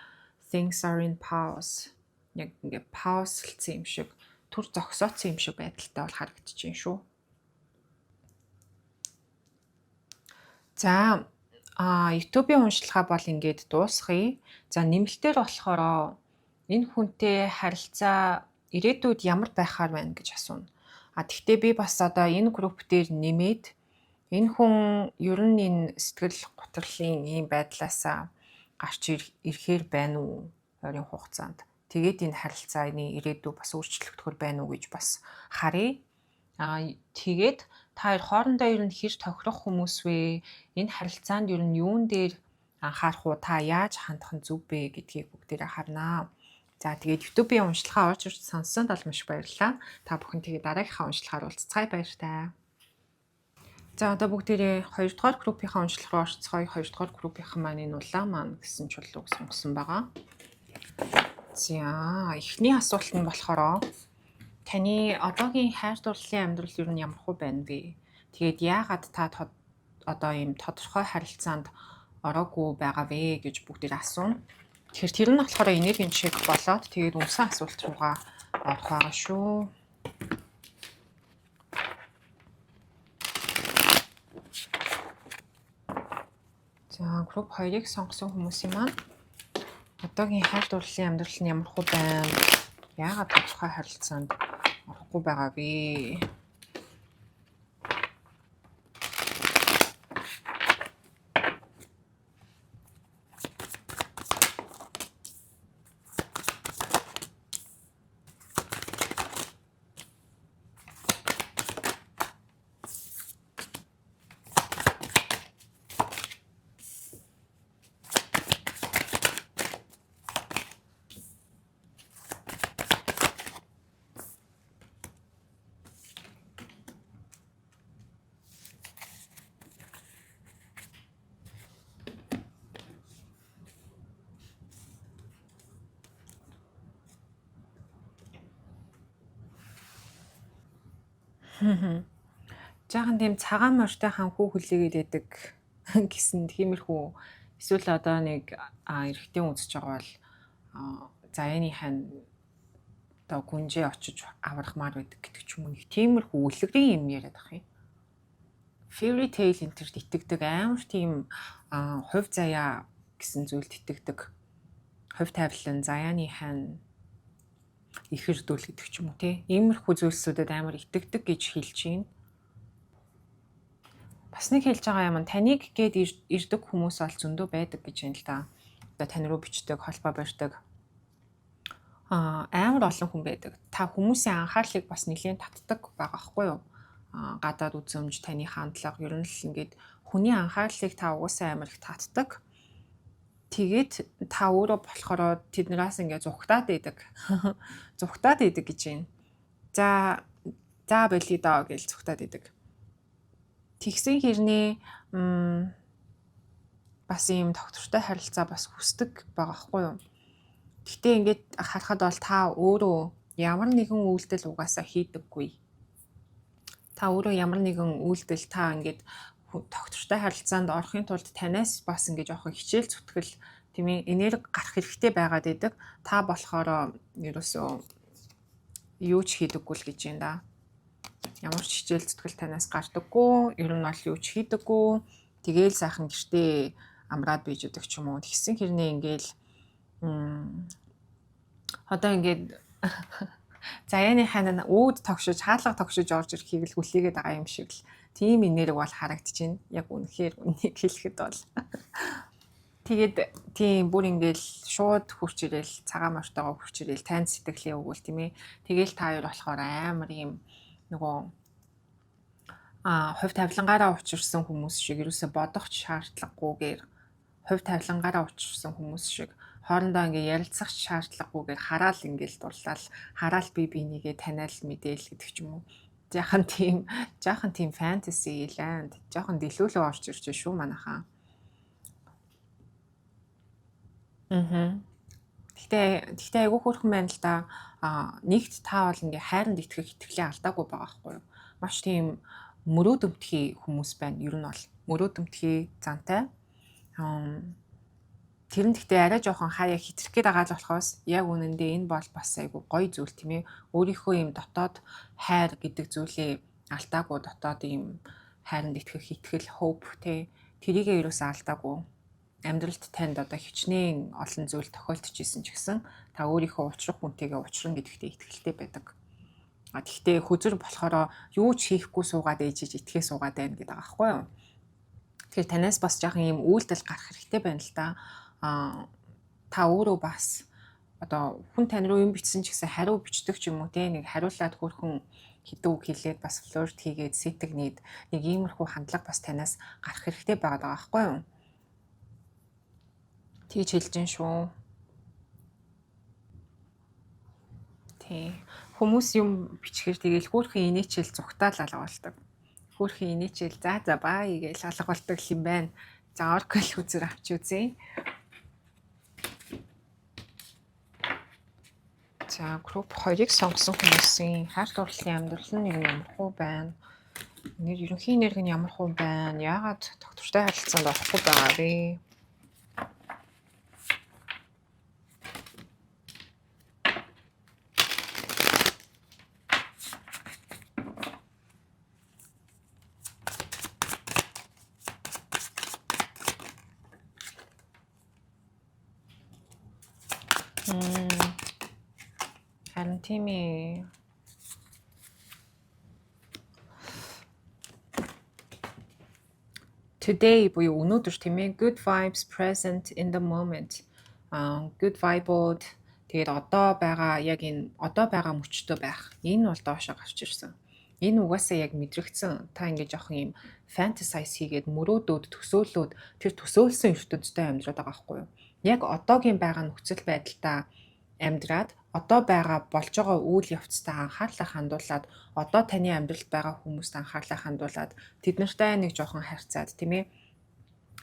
things are in pause. Яг ингээ pause-лцсан юм шиг, түр зогсооцсон юм шиг байдалтай бол харагдаж байна шүү. За YouTube-ийн уншилгаа бол ингээд дуусгая. За нэмэлтээр болохоор энэ хүнтэй харилцаа ирээдүйд ямар байхаар байна гэж асууна. Тэгтээ би бас одоо энэ групп дээр нэмээд энэ хүн ер нь энэ сэтгэл гутралын ийм байдлаасаа гарч ирэхээр байна уу ойрын хугацаанд. Тэгээд энэ харилцааны ирээдүй бас өөрчлөгдөхөр байна уу гэж бас харъя. Тэгээд та хоёр хоорондоо ер нь хэр тохирох хүмүүс вэ? Энэ харилцаанд ер нь юун дээр анхаарах уу? Та яаж хандах нь зөв бэ гэдгийг бүгдээрээ харнаа. За тэгээд YouTube-ийн уншилгаа орж ирж сонссон бол маш баярлалаа. Та бүхэн тэгээд дараагийнхаа уншилгаар уулзцгаая, баяртай. За одоо бүгдээрээ 2 дугаар группийнхаа уншлах руу орцгоё. 2 дугаар группийнхан маань энэ улаан маань гэсэн чулууг сонгосон байгаа. За эхний асуулт нь болохоор таны одоогийн хайр дурлалын амьдрал ер нь ямар хуу байна вэ? Тэгээд яагаад та одоо ийм тодорхой харилцаанд ороогүй байгаа вэ гэж бүгдээр асууна. Тэгэхээр тэр нь болохоор энергийн чек болоод тэгээд үндсэн асуулт руугаа орох байгаа шүү. За групп 2-ыг сонгосон хүмүүсийн маань одоогийн хайр дурлалын амьдрал нь ямар хуу байна? Яагаад тодорхой харилцаанд орохгүй байгаа вэ? Жаахан тийм цагаан морьтой ханхүү хүлээгээд байдаг гэсэн тиймэрхүү эсвэл одоо нэг эрэгтэй үзэж байгаа бол заяаны хань одоо гүнжээ очиж аврахмаар байдаг гэдэг ч юм уу, нэг тиймэрхүү үлгэрийн юм яриад ах юм. Fairy tale энтерт итгэдэг, амар тийм хувь заяа гэсэн зүйлд итгэдэг. Хувь тавилан, заяаны хань, ихэрдүүл гэдэг ч юм уу тий. Иймэрхүү зүйлсүүдэд амар итгэдэг гэж хэлж байна. Бас нэг хэлж байгаа юм нь таныг гээд ирдэг хүмүүс бол зөндөө байдаг гэж байна л да. Одоо тань руу бичдэг, холбоо барьдаг. Амар олон хүн байдаг. Та хүмүүсийн анхаарлыг бас нэлээд татдаг байгаа хгүй юу? Гадаад үзэмж, таны хандлага ер нь л ингээд хүний анхаарлыг та угаасаа амар их татдаг. Тэгээд та өөрөө болохоор тэднээс ингээд зугтаад идэг. Зугтаад идэг гэж байна. За болиё доо гэж зугтаад идэг. Тэгсэн хэрнээ бас ийм тогтвортой харилцаа бас хүсдэг байгаа хгүй юу? Гэхдээ ингээд харахад бол та өөрөө ямар нэгэн үйлдэл угаасаа хийдэггүй. Та өөрөө ямар нэгэн үйлдэл та ингээд тогтвортой харилцаанд орохын тулд танаас бас ингээд жоохон хичээл зүтгэл тийм ээ энерги гарах хэрэгтэй байгаад идэг. Та болохоор ерөөсөө юу ч хийдэггүй л гэж юм да. Ямар ч хичээл зүтгэл танаас гардаггүй, ер нь бол юу ч хийдэггүй. Тэгээл сайхан гэртээ амраад бийж өгдөг ч юм уу. Тэгсэн хэрнээ ингээл одоо ингээд заяаны хань үүд тогшиж, хаалга тогшиж орж ирэхийг л хүлээгээд байгаа юм шиг л тийм энерги бол харагдчихэв. Яг үнэхээр үнийг хэлэхэд бол. Тэгээд тийм бүр ингээл шууд хурч ирээл цагаан мортойгоо хурч ирээл танд сэтгэлээ өгвөл тийм ээ. Тэгээл та хоёр болохоор амар юм нөгөө хувь тавилангаараа учирсан хүмүүс шиг ерөөсө бодох ч шаардлагагүйгээр хувь тавилангаараа учирсан хүмүүс шиг хоорондоо ингээ ярилцах шаардлагагүйгээр хараал ингээл дурлал хараал би бинийгээ таниал мэдээл гэдэг ч юм уу. Жаахан тийм fantasy land, жаахан дэлүүлээ орж ирж шүү манайхаа. Мгм. Гэхдээ айгүй хөөрхөн байна л да. Нэгт та бол ингээ хайранд итгэх итгэлээ алдаагүй байгаа байхгүй юу? Маш тийм мөрөөдөмтгий хүмүүс байна. Ер нь бол мөрөөдөмтгий зантай. Тэр нь гэхдээ арай жоохон хаяа хитрэх гээд байгаа л болохоос яг үнэндээ энэ бол бас айгүй гоё зүйл тийм ээ. Өөрийнхөө юм дотоод хайр гэдэг зүйлээ алдаагүй, дотоод ийм хайранд итгэх итгэл, hope тий тэрийгээ ерөөсөө алдаагүй. Амьдралд танд одоо хичнээн олон зүйл тохиолдож исэн ч гэсэн та өөрийнхөө учрах хүнтэйгээ учрна гэдэгтээ итгэлтэй байдаг. А тэгтээ хөзөр болохоор юу ч хийхгүй суугаад ээжиж итгээ суугаад байна гэдэг байгаа байхгүй юу? Тэгэхээр танаас бас жоохон ийм үйлдэл гарах хэрэгтэй байна л да. Та өөрөө бас одоо хүн тань руу юм бичсэн ч гэсэн хариу бичдэг ч юм уу те, нэг хариулаад хөөрхөн хэдэн үг хэлээд бас flirt хийгээд сэтгэнийд нэг иймэрхүү хандлага бас танаас гарах хэрэгтэй байгаа байхгүй юу? Тэгж хэлж гин шүү. Тий. Хүмүүс юм бичгээр тэгэл хөөрхөн инээчэл зүгтаал алга болдог. Хөөрхөн инээчэл за за бай гэж алга болдог юм байна. За, Oracle хөзөр авч үзье. За, group 2-ыг сонгосон хүмүүсийн хайр дурлалын амьдрал нь ямар хуу байна? Нэр ерөнхий энерги нь ямар хуу байна? Яагаад тогтвортой харилцаанд орохгүй байгаа вэ? Харин тийм ээ. Today буюу өнөөдөр тийм ээ, good vibes, present in the moment. Good vibe-ууд, тэгээд одоо байгаа, яг энэ одоо байгаа мөчтөө байх. Энэ бол доошоо гарч ирсэн. Энэ угаасаа яг мэдрэгдсэн. Та ингэ жоохон юм fantasize хийгээд мөрөөдөөд, төсөөлөөд тэр төсөөлсөн ертөнцтэй амьдраад байгаа байхгүй юу? Яг одоогийн байгаа нөхцөл байдалтай амьдраад, одоо байгаа болж байгаа үйл явцтай анхаарлаа хандуулад, одоо таны амьдралд байгаа хүмүүст анхаарлаа хандуулад, тэд нартай нэг жоохон харьцаад тийм ээ,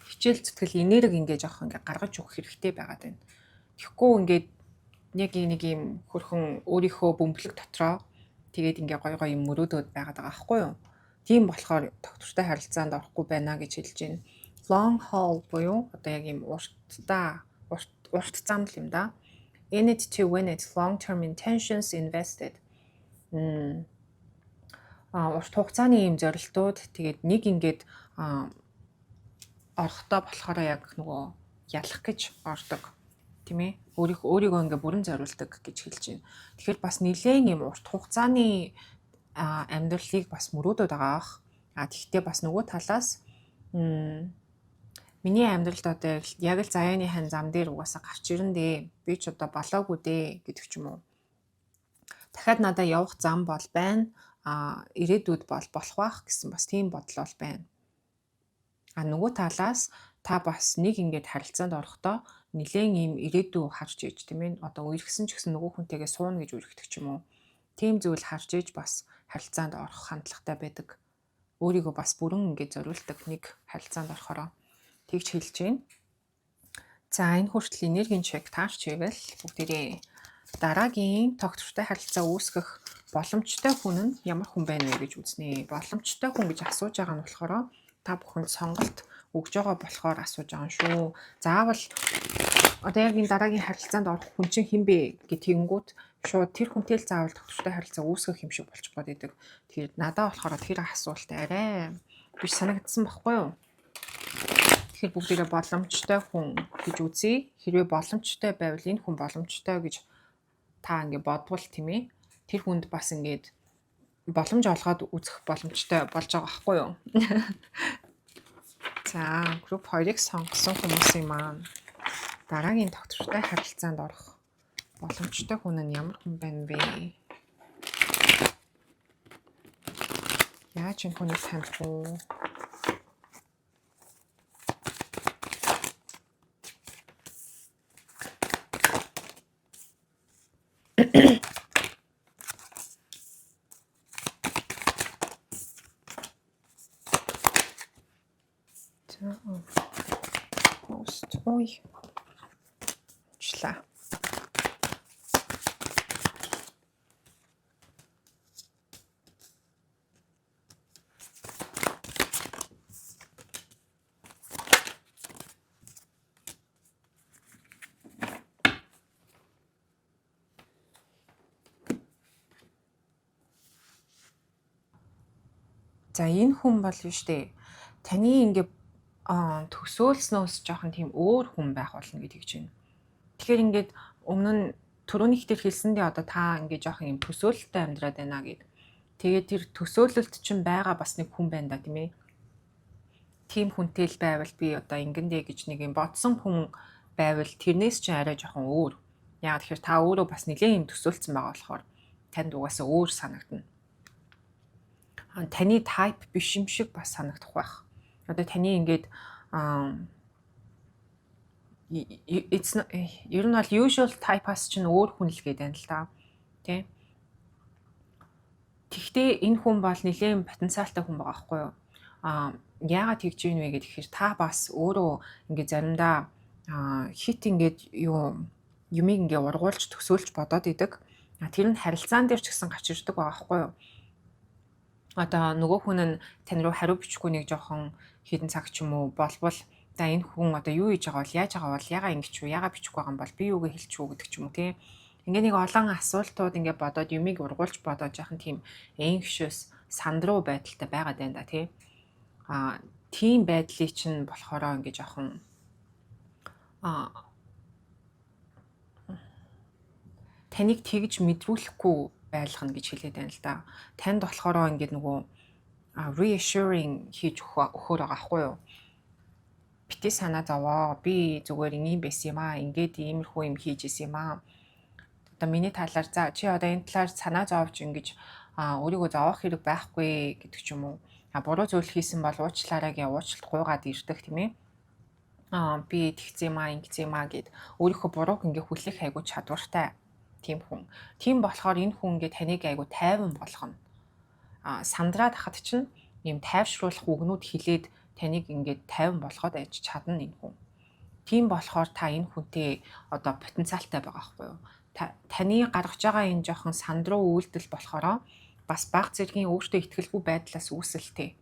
хичээл зүтгэл энерги ингээ жоохон ингээ гаргаж өгөх хэрэгтэй байгаад байна. Тэгэхгүй ингээд яг нэг юм хөрхөн өөрийнхөө бөмбөлөг дотроо тэгээд ингээ гой гой юм мөрөөдөөд байгаад байгаа байхгүй юу? Тийм болохоор тогтвортой харилцаанд орохгүй байна гэж хэлж байна. Long haul буюу одоо яг юм уртдаа урт урт зам л юм да. In it to win it, long term intentions invested. Урт хугацааны ийм зорилтууд, тэгээд нэг ингээд орохдоо болохоор яг нөгөө ялах гэж ордог тийм ээ, өөрийгөө ингээ бүрэн зориулдаг гэж хэлж байна. Тэгэхээр бас нэлээд юм урт хугацааны амьдралыг бас мөрөөдөд байгаа ах. А тэгтээ бас нөгөө талаас миний амьдралд одоо яг л заяаны хань зам дээр угаасаа гарч ирэн дээ. Би ч одоо болоогүй дээ гэдэг ч юм уу. Дахиад надад явах зам бол байна. Ирээдүйд бол болох байх гэсэн бас тийм бодол бол байна. А нөгөө талаас та бас нэг ингээд харилцаанд орохдоо нэлээд ийм ирээдүй харж иж тийм ээ, одоо үерхсэн ч гэсэн нөгөө хүнтэйгээ сууна гэж үерхдэг ч юм уу. Тийм зүйл харж иж бас харилцаанд орох хандлагатай байдаг. Өөрийгөө бас бүрэн ингээд зориулдаг нэг харилцаанд орохороо тэгж хэлж байна. За, энэ хүртэл энергийн check таарч ивэл бүгдээрээ дараагийн тогтвортой харилцаа үүсгэх боломжтой хүн нь ямар хүн байна вэ гэж үзнэ. Боломжтой хүн гэж асууж байгаа нь болохоор та бүхэнд сонголт өгж байгаа болохоор асууж байгаа юм шүү. Заавал одоо яг энэ дараагийн харилцаанд орох хүн чинь хэн бэ гэтгэнгүүт шууд тэр хүнтэй л заавал тогтвортой харилцаа үүсгэх юм шиг болчих гээд байдаг. Тэгэхээр надаа болохоор тэр асуулт арай биш санагдсан байхгүй юу? Тэгэхээр бүгдээрээ боломжтой хүн гэж үзье. Хэрвээ боломжтой байвал энэ хүн боломжтой гэж та ингээ бодвол тийм ээ. Тэр хүнд бас ингээд боломж олгоод үзэх боломжтой болж байгаа байхгүй юу? За, group 2-ыг сонгосон хүмүүсийн маань дараагийн тогтвортой харилцаанд орох боломжтой хүн нь ямар хүн байна бэ? Яаж энэ хүнийг таних вэ? За, post. Ой. Уучлаа. За, энэ хүн бол юу штэ. Таны ингээ төсөөлснөөс жоохон тийм өөр хүн байх болно гэдгийг чинь. Тэгэхээр ингээд өмнө нь түрүүнийх дээр хэлсэндээ одоо та ингээ жоохон юм төсөөлөлтөй амьдраад байна гэд. Тэгээд тэр төсөөлөлт чинь байгаа бас нэг хүн байна да, тийм ээ. Тийм хүнтэй л байвал би одоо ингэндэ гэж нэг юм бодсон хүн байвал тэрнээс чинь арай жоохон өөр. Яг тэгэхээр та өөрөө бас нэлээд юм төсөөлсөн байгаа болохоор танд угаасаа өөр санагдана. Таны type биш юм шиг бас санагдах байх. Одоо таны ингээд it's not, ер нь бол usual type-аас чинь өөр хүн л гээд байна л да. Тэ? Тэгтээ энэ хүн бол нэлээд потенциалтай хүн байгаа байхгүй юу? Яагаад тэгж юм вэ гэхээр та бас өөрөө ингээд заримдаа хит ингээд юу юмыг ингээ ургуулж төсөөлж бодоод идэг. Тэр нь харилцаан дээр ч гэсэн гарч ирдэг байгаа байхгүй юу? Одоо нөгөө хүн нь тань руу хариу бичихгүй нэг жоохон хэдэн цаг ч юм уу болбол за энэ хүн одоо юу хийж байгаа бол, яаж байгаа бол, ягаа ингэж үү, ягаа бичихгүй байгаа юм бол, би юугээ хэлчих үү гэдэг ч юм уу, тийм. Ингээ нэг олон асуултууд ингээ бодоод юмыг ургуулж бодоод жоохон тийм anxious, сандруу байдалтай байгаад байна да, тийм. Тийм байдлыг чинь болохоро ингээ жоохон таныг тэгж мэдрүүлэхгүй байлгана гэж хэлээд байна л да. Танд болохоро ингээд нөгөө reassuring хийж өгөхөр байгаа байхгүй юу? Бити санаа зовоо. Би зүгээр ийм байсан юм аа. Ингээд иймэрхүү юм хийж исэн юм аа. Одоо миний талаар за чи одоо энэ талаар санаа зовж ингэж өөрийгөө зовоох хэрэг байхгүй гэдэг ч юм уу. Буруу зүйл хийсэн бол уучлаарай гэж уучлалт гуйгаад ирдэг, тийм ээ. Би тэгсэн юм аа, ингэсэн юм аа гэд өөрийнхөө бурууг ингээ хүлээх айгуу чадвартай тийм хүн. Тийм болохоор энэ хүн ингээ таныг айгуу тайван болгоно. Сандраад хахад чинь ийм тайвшруулах үгнүүд хэлээд таныг ингээд тайван болгоод байж чадна энэ хүн. Тийм болохоор та энэ хүнтэй одоо потенциалтай байгаа байхгүй юу? Таны гаргаж байгаа энэ жоохон сандруу үйлдэл болохоро бас баг зэргийн өөртөө итгэлгүй байдлаас үүсэлтэй.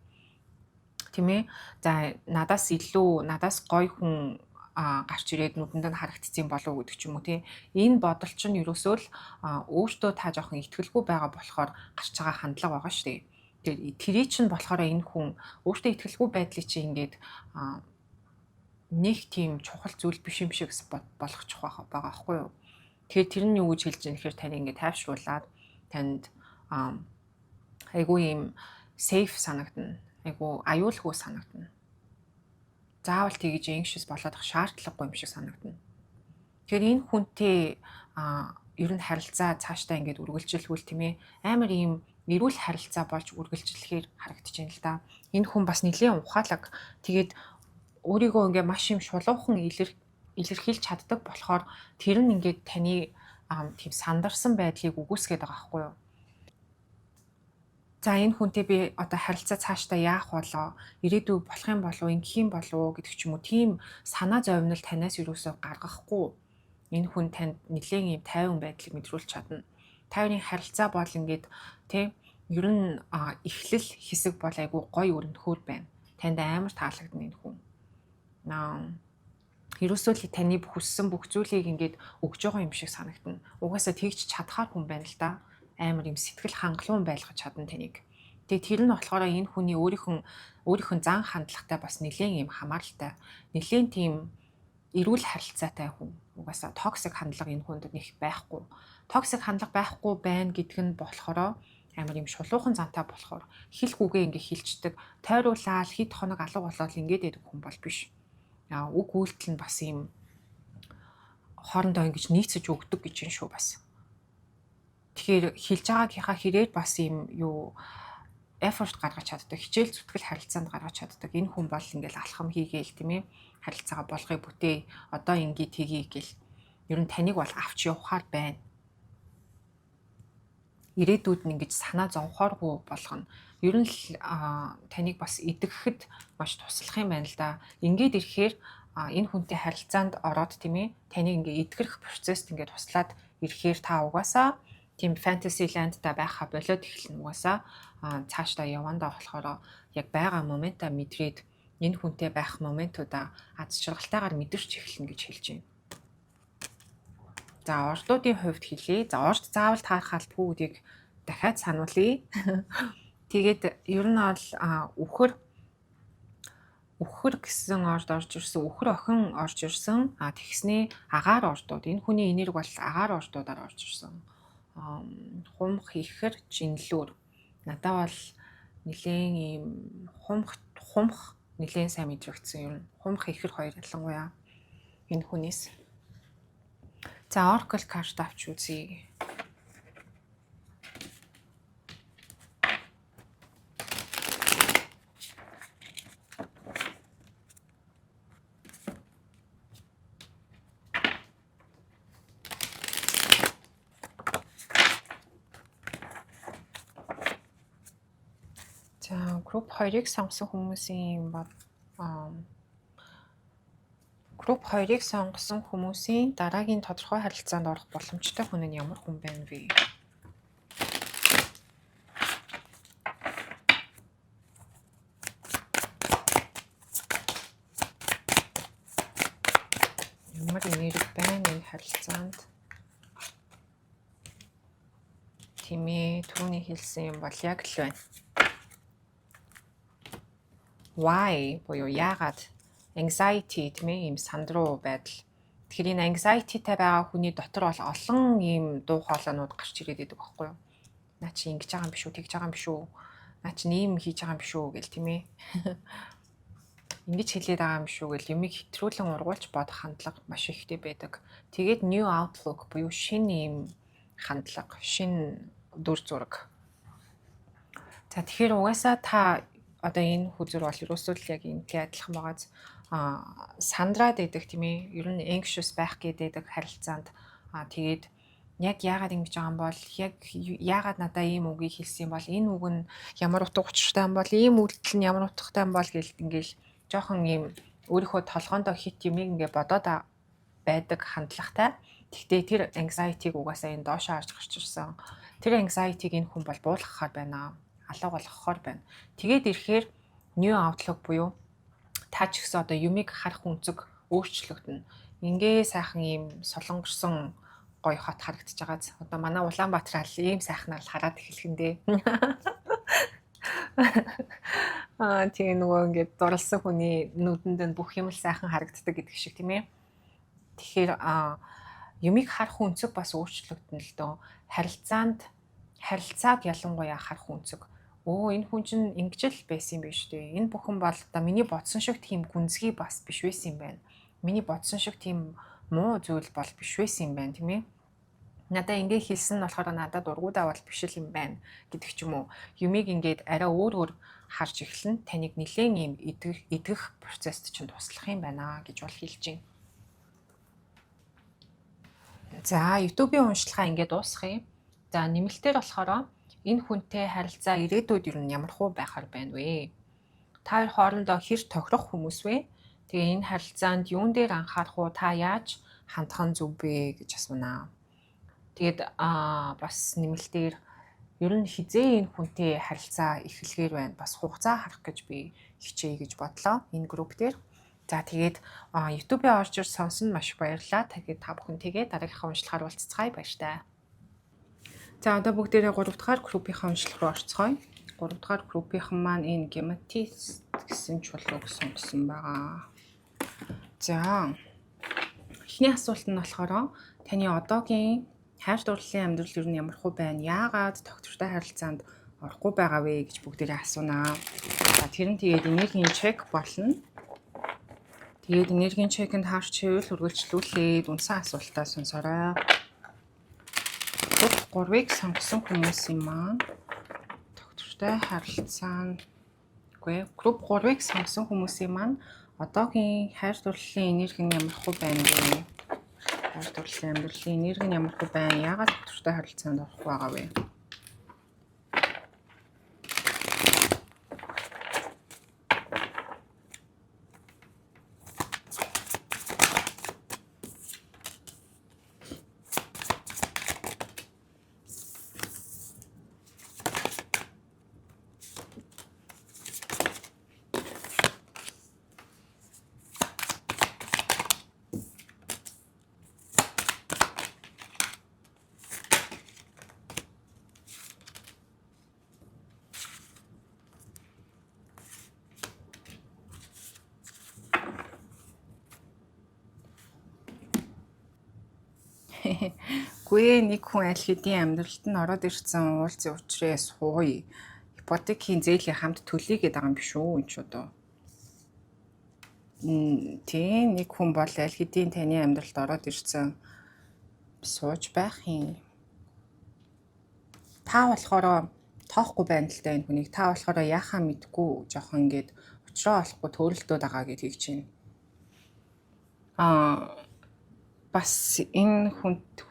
Тийм ээ. За, надаас илүү, надаас гоё хүн гарч ирээд нүдэнд нь харагдсан болов уу гэдэг ч юм уу, тийм. Энэ бодол чинь ерөөсөө л өөртөө та жоохон итгэлгүй байгаа болохоор гарч байгаа хандлага байгаа шүү дээ. Тэгээд тэрий чинь болохоор энэ хүн өөртөө итгэлгүй байдлыг чинь ингээд нэг тийм чухал зүйл биш юм шиг болгочих байгаа байхгүй юу? Тэгэхээр тэр нь юу гэж хэлж байгаа нэхэр тань ингээд тайвшруулад танд айгүй юм safe санагдана. Айгүй аюулгүй санагдана. Заавал тэгж anxious болоод ах шаардлагагүй юм шиг санагдана. Тэгэхээр энэ хүнтэй ер нь харилцаа цаашдаа ингээд үргэлжилвэл, тийм ээ, амар ийм эрүүл харилцаа болж үргэлжлэхээр харагдаж байна л да. Энэ хүн бас нэлээд ухаалаг. Тэгээд өөрийгөө ингээ маш юм шулуухан илэрхийлж чаддаг болохоор тэр нь ингээд таны тийм сандарсан байдлыг үгүйсгээд байгаа байхгүй юу? За, энэ хүнтэй би одоо харилцаа цаашдаа яах болоо? Ирээдүй болох юм болов, ингэх юм болов уу гэдэг ч юм уу. Тийм санаа зовнил танаас юусоо гаргахгүй. Энэ хүн танд нэлээд юм тайван байдлыг мэдрүүлж чадна. Тайвны харилцаа бол ингээд тий ер нь эхлэл хэсэг бол айгүй гоё өрнөхөөр байна. Танд амар таалагдана энэ хүн. Ерөөсөө л таны хүссэн бүх зүйлийг ингээд өгж байгаа юм шиг санагдана. Угаасаа тэгж чадхаар хүн байна л да. Амар юм сэтгэл хангалуун байлгаж чадна таныг. Тэгээ тэр нь болохоор энэ хүний өөрийнх нь зан хандлагатай бас нэлээд юм хамааралтай. Нэлээд тийм эрүүл харилцаатай хүн. Угаасаа toxic хандлага энэ хүнд нэг байхгүй. Toxic хандлага байхгүй байна гэдг нь болохоор амар юм шулуухан зантай болохоор хэлхүүгээ ингээ хилчдэг, тойруулаад хэд хоног алга болоод ингээд байдаг хүн бол биш. Үг үйлдэл нь бас юм хоорондоо ингэж нийцэж өгдөг гэж юм шүү бас. Тэгэхээр хэлж байгаагийнхаа хэрээр бас юм юу effort гаргаж чаддаг, хичээл зүтгэл харилцаанд гаргаж чаддаг. Энэ хүн бол ингээл алхам хийгээл тийм ээ, харилцаагаа болгоё бүтээ, одоо ингээд тгий гэл. Ер нь таныг бол авч явахаар байна. Ирээдүйд нь ингэж санаа зовхооргүй болгоно. Ер нь л таныг бас идэгэхэд маш туслах юм байна л да. Ингээд ирэхээр энэ хүнтэй харилцаанд ороод тийм ээ, таныг ингээ эдгэрэх процесст ингээ туслаад ирэхээр та угаасаа тийм fantasy land-та байхаа болоод эхэлнэ угаасаа. Цаашдаа явандаа болохоор яг байгаа моментаа мэдрээд энэ хүнтэй байх моментуудаа аз жаргалтайгаар мэдэрч эхэлнэ гэж хэлж байна. За, ордуудын хувьд хэлье. За, орд заавал таарах албагүй гэдгийг дахиад сануулъя. Тэгээд ер нь бол үхэр гэсэн орд орж ирсэн, үхэр охин орж ирсэн. Тэгснээ агаар ордууд. Энэ хүний энерги бол агаар ордуудаар орж ирсэн. Хумх, ихэр, жинлүүр. Надад бол нэлээн ийм хумх нэлээн сайн мэдрэгдсэн юм. Хумх, ихэр хоёр ялангуяа энэ хүнээс. За, Oracle карт авч үзье. За, group 2-ыг сонгосон хүмүүсийн Group 2-ыг сонгосон хүмүүсийн дараагийн тодорхой харилцаанд орох боломжтой хүн нь ямар хүн байна вэ? Ямар энерги байна энэ харилцаанд? Тийм ээ, түрүүний хэлсэн юм бол яг л байна. Why буюу яагаад, anxiety тийм ээ, ийм сандруу байдал. Тэгэхээр энэ anxiety-тай байгаа хүний дотор бол олон ийм дуу хоолойнууд гарч ирээд байдаг байхгүй юу? Наа чи ингэж байгаа юм биш үү, тэгж байгаа юм биш үү? Наа чи ийм хийж байгаа юм биш үү гэл тийм ээ. Ингэж хэлээд байгаа юм биш үү гэл юмыг хэтрүүлэн ургуулж бодох хандлага маш ихтэй байдаг. Тэгээд new outlook буюу шинэ ийм хандлага, шинэ дүр зураг. За, тэгэхээр угаасаа та одоо энэ хүзэр бол ерөөсөө л яг энэтэй адилхан байгааз сандраад байдаг тийм ээ. Ер нь anxious байх гэдэг харилцаанд тэгээд яг яагаад ингэж байгаа юм бол, яг яагаад надаа ийм үгийг хэлсэн юм бол, энэ үг нь ямар утга учиртай юм бол, ийм үйлдэл нь ямар утгатай юм бол гэл ингээл жоохон ийм өөрийнхөө толгоондоо хит юмыг ингээ бодоод байдаг хандлагатай. Гэхдээ тэр anxiety-г угаасаа энэ доошоо харж гарч ирсэн. Тэр anxiety-г энэ хүн бол буулгахаар байна. Алга болгохоор байна. Тэгээд ирэхээр new outlook буюу та ч гэсэн одоо юмыг харах өнцөг өөрчлөгдөнө. Ингээ сайхан ийм солонгорсон гоё хот харагдаж байгааз. Одоо манай Улаанбаатар л ийм сайхнаар л хараад эхэлхэн дээ. Тэгээ нөгөө ингээд дурлсан хүний нүдэнд нь бүх юм л сайхан харагддаг гэдэг шиг тийм ээ. Тэгэхээр юмыг харах өнцөг бас өөрчлөгдөнө л дөө. Харилцаанд харилцааг ялангуяа харах өнцөг. Өө, энэ хүн чинь ингэж л байсан юм биш үү? Энэ бүхэн бол одоо миний бодсон шиг тийм гүнзгий бас биш байсан юм байна. Миний бодсон шиг тийм муу зүйл бол биш байсан юм байна, тийм ээ. Надаа ингэ хэлсэн нь болохоор надад дургуудаа бол биш л юм байна гэдэг ч юм уу. Юмыг ингээд арай өөр өөр харж эхлэн таныг нэлээд ийм идэгэх процессд чинь туслах юм байна гэж бол хэлж байна. За, YouTube-ийн уншилгаа ингээд дуусгах юм. За, нэмэлтээр болохоор энэ хүнтэй харилцаа ирээдүйд ер нь ямар хуу байхаар байна вэ? Та хоёр хоорондоо хэр тохирох хүмүүс вэ? Тэгээ энэ харилцаанд юун дээр анхаарах уу? Та яаж хандах нь зөв бэ гэж асуунаа. Тэгээд бас нэмэлтээр ер нь хизээ энэ хүнтэй харилцаа эхлэхээр байна. Бас хугацаа харах гэж би хичээе гэж бодлоо энэ групп дээр. За, тэгээд YouTube-ийн орж ир сонсон маш их баярлалаа. Тэгээд та бүхэн тэгээ дараагийнхаа уншлагаар уулзцгаая, баяртай. За, одоо бүгдээрээ 3 дахь группийнхаа уншлах руу орцгоё. 3 дугаар группийнхан маань энэ гематист гэсэн чулууг сонгосон байгаа. За, эхний асуулт нь болохоор таны одоогийн хайр дурлалын амьдрал ер нь ямархуу байна? Яагаад тогтвортой харилцаанд орохгүй байгаа вэ гэж бүгдээрээ асуунаа. За, тэр нь тэгээд энергийн check болно. Тэгээд энергийн check-энд харж ивэл үргэлжлүүлээд үндсэн асуултаа сонсоорой. Групп 3-ыг сонгосон хүмүүсийн маань тогтвортой харилцаанд үгүй групп 3-ыг сонгосон хүмүүсийн маань одоогийн хайр дурлалын энерги нь ямархуу байна вэ? Хайр дурлалын амьдралын энерги нь ямархуу байна? Яагаад тогтвортой харилцаанд орохгүй байгаа вэ? Үгүй ээ, нэг хүн аль хэдийн амьдралд нь ороод ирсэн уулзын учрыг сууя. Ипотекийн зээлийг хамт төлье гэдэг байгаа юм биш үү энэ ч одоо. Тийм, нэг хүн бол аль хэдийн таны амьдралд ороод ирсэн сууж байх юм. Та болохоор тоохгүй байна л да энэ хүнийг. Та болохоор яахаа мэдэхгүй жоохон ингээд учраа олохгүй төөрөлдөөд байгаа гэдгийг чинь. Бас энэ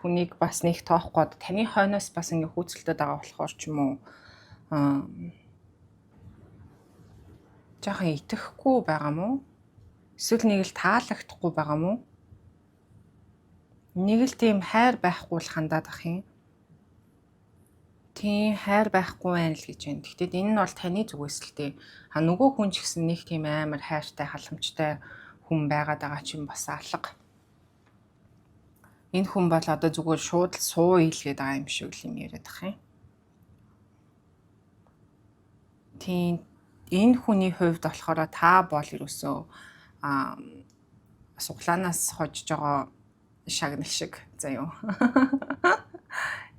хүнийг бас нэг тоохгүй таны хойноос бас ингээ хөөцөлдөд байгаа болохоор ч юм уу жоохон итгэхгүй байгаа мó? Эсвэл нэг л таалагдахгүй байгаа мó? Нэг л тийм хайр байхгүй л хандаад ах юм. Тийм, хайр байхгүй байна л гэж байна. Гэхдээ энэ нь бол таны зүгээс л дээ. А нөгөө хүн ч гэсэн нэг тийм амар хайртай, халамжтай хүн байгаад байгаа чинь бас алга. Энэ хүн бол одоо зүгээр шууд л суу ийлгээд байгаа юм шиг л юм яриад ах юм. Тийм, энэ хүний хувьд болохоор та бол ерөөсөө суглаанаас хожиж байгаа шагнал шиг заяа.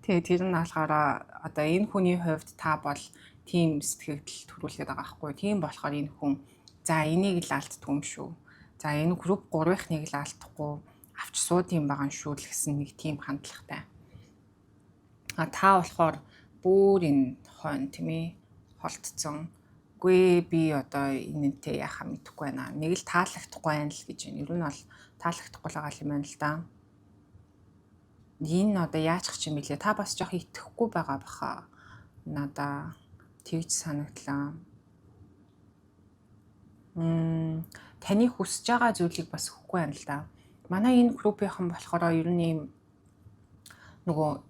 Тэгээ тэр нь болохоор одоо энэ хүний хувьд та бол тийм сэтгэгдэл төрүүлээд байгаа байхгүй. Тийм болохоор энэ хүн за энийг л алддгүй юм шүү. За энэ групп 3-ыг л алдахгүй авч сууд юм байгаа шүү л гэсэн нэг тийм хандлагатай. А та болохоор бүр энэ хойно тийм ээ холтцсон. Үгүй би одоо энэнтэй яхаа мэдэхгүй байна. Нэг л таалагдахгүй байна л гэж байна. Ер нь бол таалагдахгүй л байгаа юм байна л да. Энэ одоо яаж ч юм бэлээ. Та бас жоох итгэхгүй байгаа баха. Надаа тэгж санагдлаа. Таны хүсэж байгаа зүйлийг бас өгөхгүй байна л да. Манай энэ группийнхан болохоор ер нь ийм нөгөө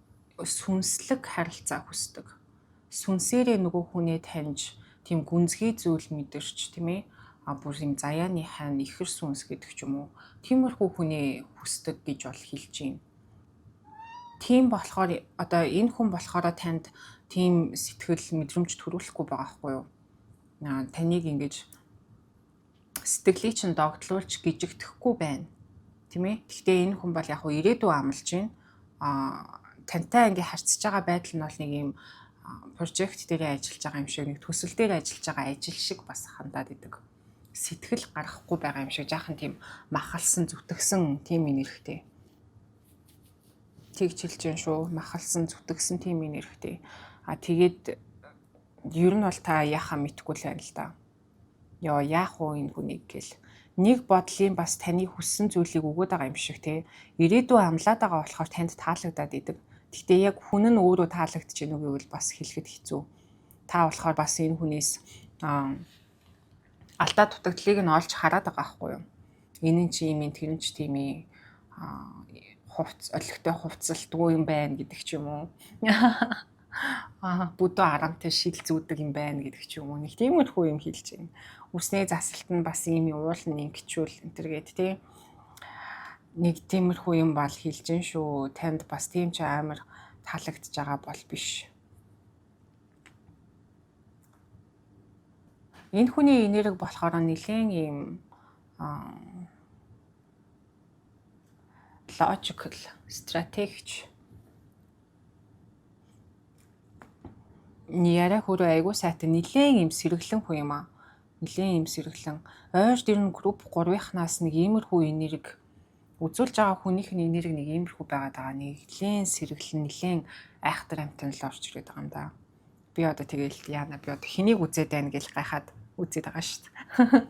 сүнслэг харилцаа хүсдэг. Сүнсээрээ нөгөө хүнээ таньж, тийм гүнзгий зүйл мэдэрч, тийм ээ. А бүр юм заяаны хайн ихэр сүнс гэдэг ч юм уу. Тиймэрхүү хүнээ хүсдэг гэж бол хэлж байна. Тийм болохоор одоо энэ хүн болохоор танд тийм сэтгэл мэдрэмж төрүүлэхгүй байгаа байхгүй юу? Таныг ингэж сэтгэлийг чинь догтлуулж гижигдэхгүй байна. Тийм ээ. Гэхдээ энэ хүн бол яг хуу ирээдүй амлаж байна. Тантай ингээ харьцаж байгаа байдал нь бол нэг юм прожект дээр ажиллаж байгаа юм шиг, нэг төсөл дээр ажиллаж байгаа ажил шиг бас хандаад идэг. Сэтгэл гаргахгүй байгаа юм шиг, жаахан тийм махалсан, зүтгсэн тийм энергитэй. Тэгж хэлж байна шүү. Махалсан, зүтгсэн тийм энергитэй. А тэгээд ер нь бол та яхаа мэдэхгүй л байна л да. Йоо, яах вэ энэ хүнийг гэл. Нэг бодлын бас таны хүссэн зүйлийг өгөөд байгаа юм шиг те. Ирээдүй амлаад байгаа болохоор танд таалагдаад идэг. Гэхдээ яг хүн нь өөрөө таалагдж гэнэ үү гэвэл бас хэлэхэд хэцүү. Та болохоор бас энэ хүнээс алдаа дутагдлыг нь олж хараад байгаа байхгүй юу? Энэ нь чи юм, тэр нь ч тийм ээ хувц олигтой хувцалтгүй юм байна гэдэг ч юм уу. Бүдүү арамтай шил зүүдэг юм байна гэдэг ч юм уу. Нэг тиймэрхүү юм хэлж байна. Үсний засалт нь бас ийм уул нь ингэчүүл энэ төр гээд тий. Нэг тиймэрхүү юм бол хэлж гин шүү. Танд бас тийм ч амар таалагдж байгаа бол биш. Энэ хүний энерги болохоор нэлээд ийм logical, стратегч, яриа хөрөө айгуу сайтай, нэлээд юм сэргэлэн хүн юм аа. Нэлээд юм сэргэлэн. Ойрд ер нь групп 3-ынхнаас нэг иймэрхүү энерги үзүүлж байгаа хүнийх нь энерги нэг иймэрхүү байгаад байгаа. Нэлээд сэргэлэн, нэлээд айхтар амтан л орж ирээд байгаа юм да. Би одоо тэгэл яана, би одоо хэнийг үзээд байна гэж гайхаад үзээд байгаа шүү дээ.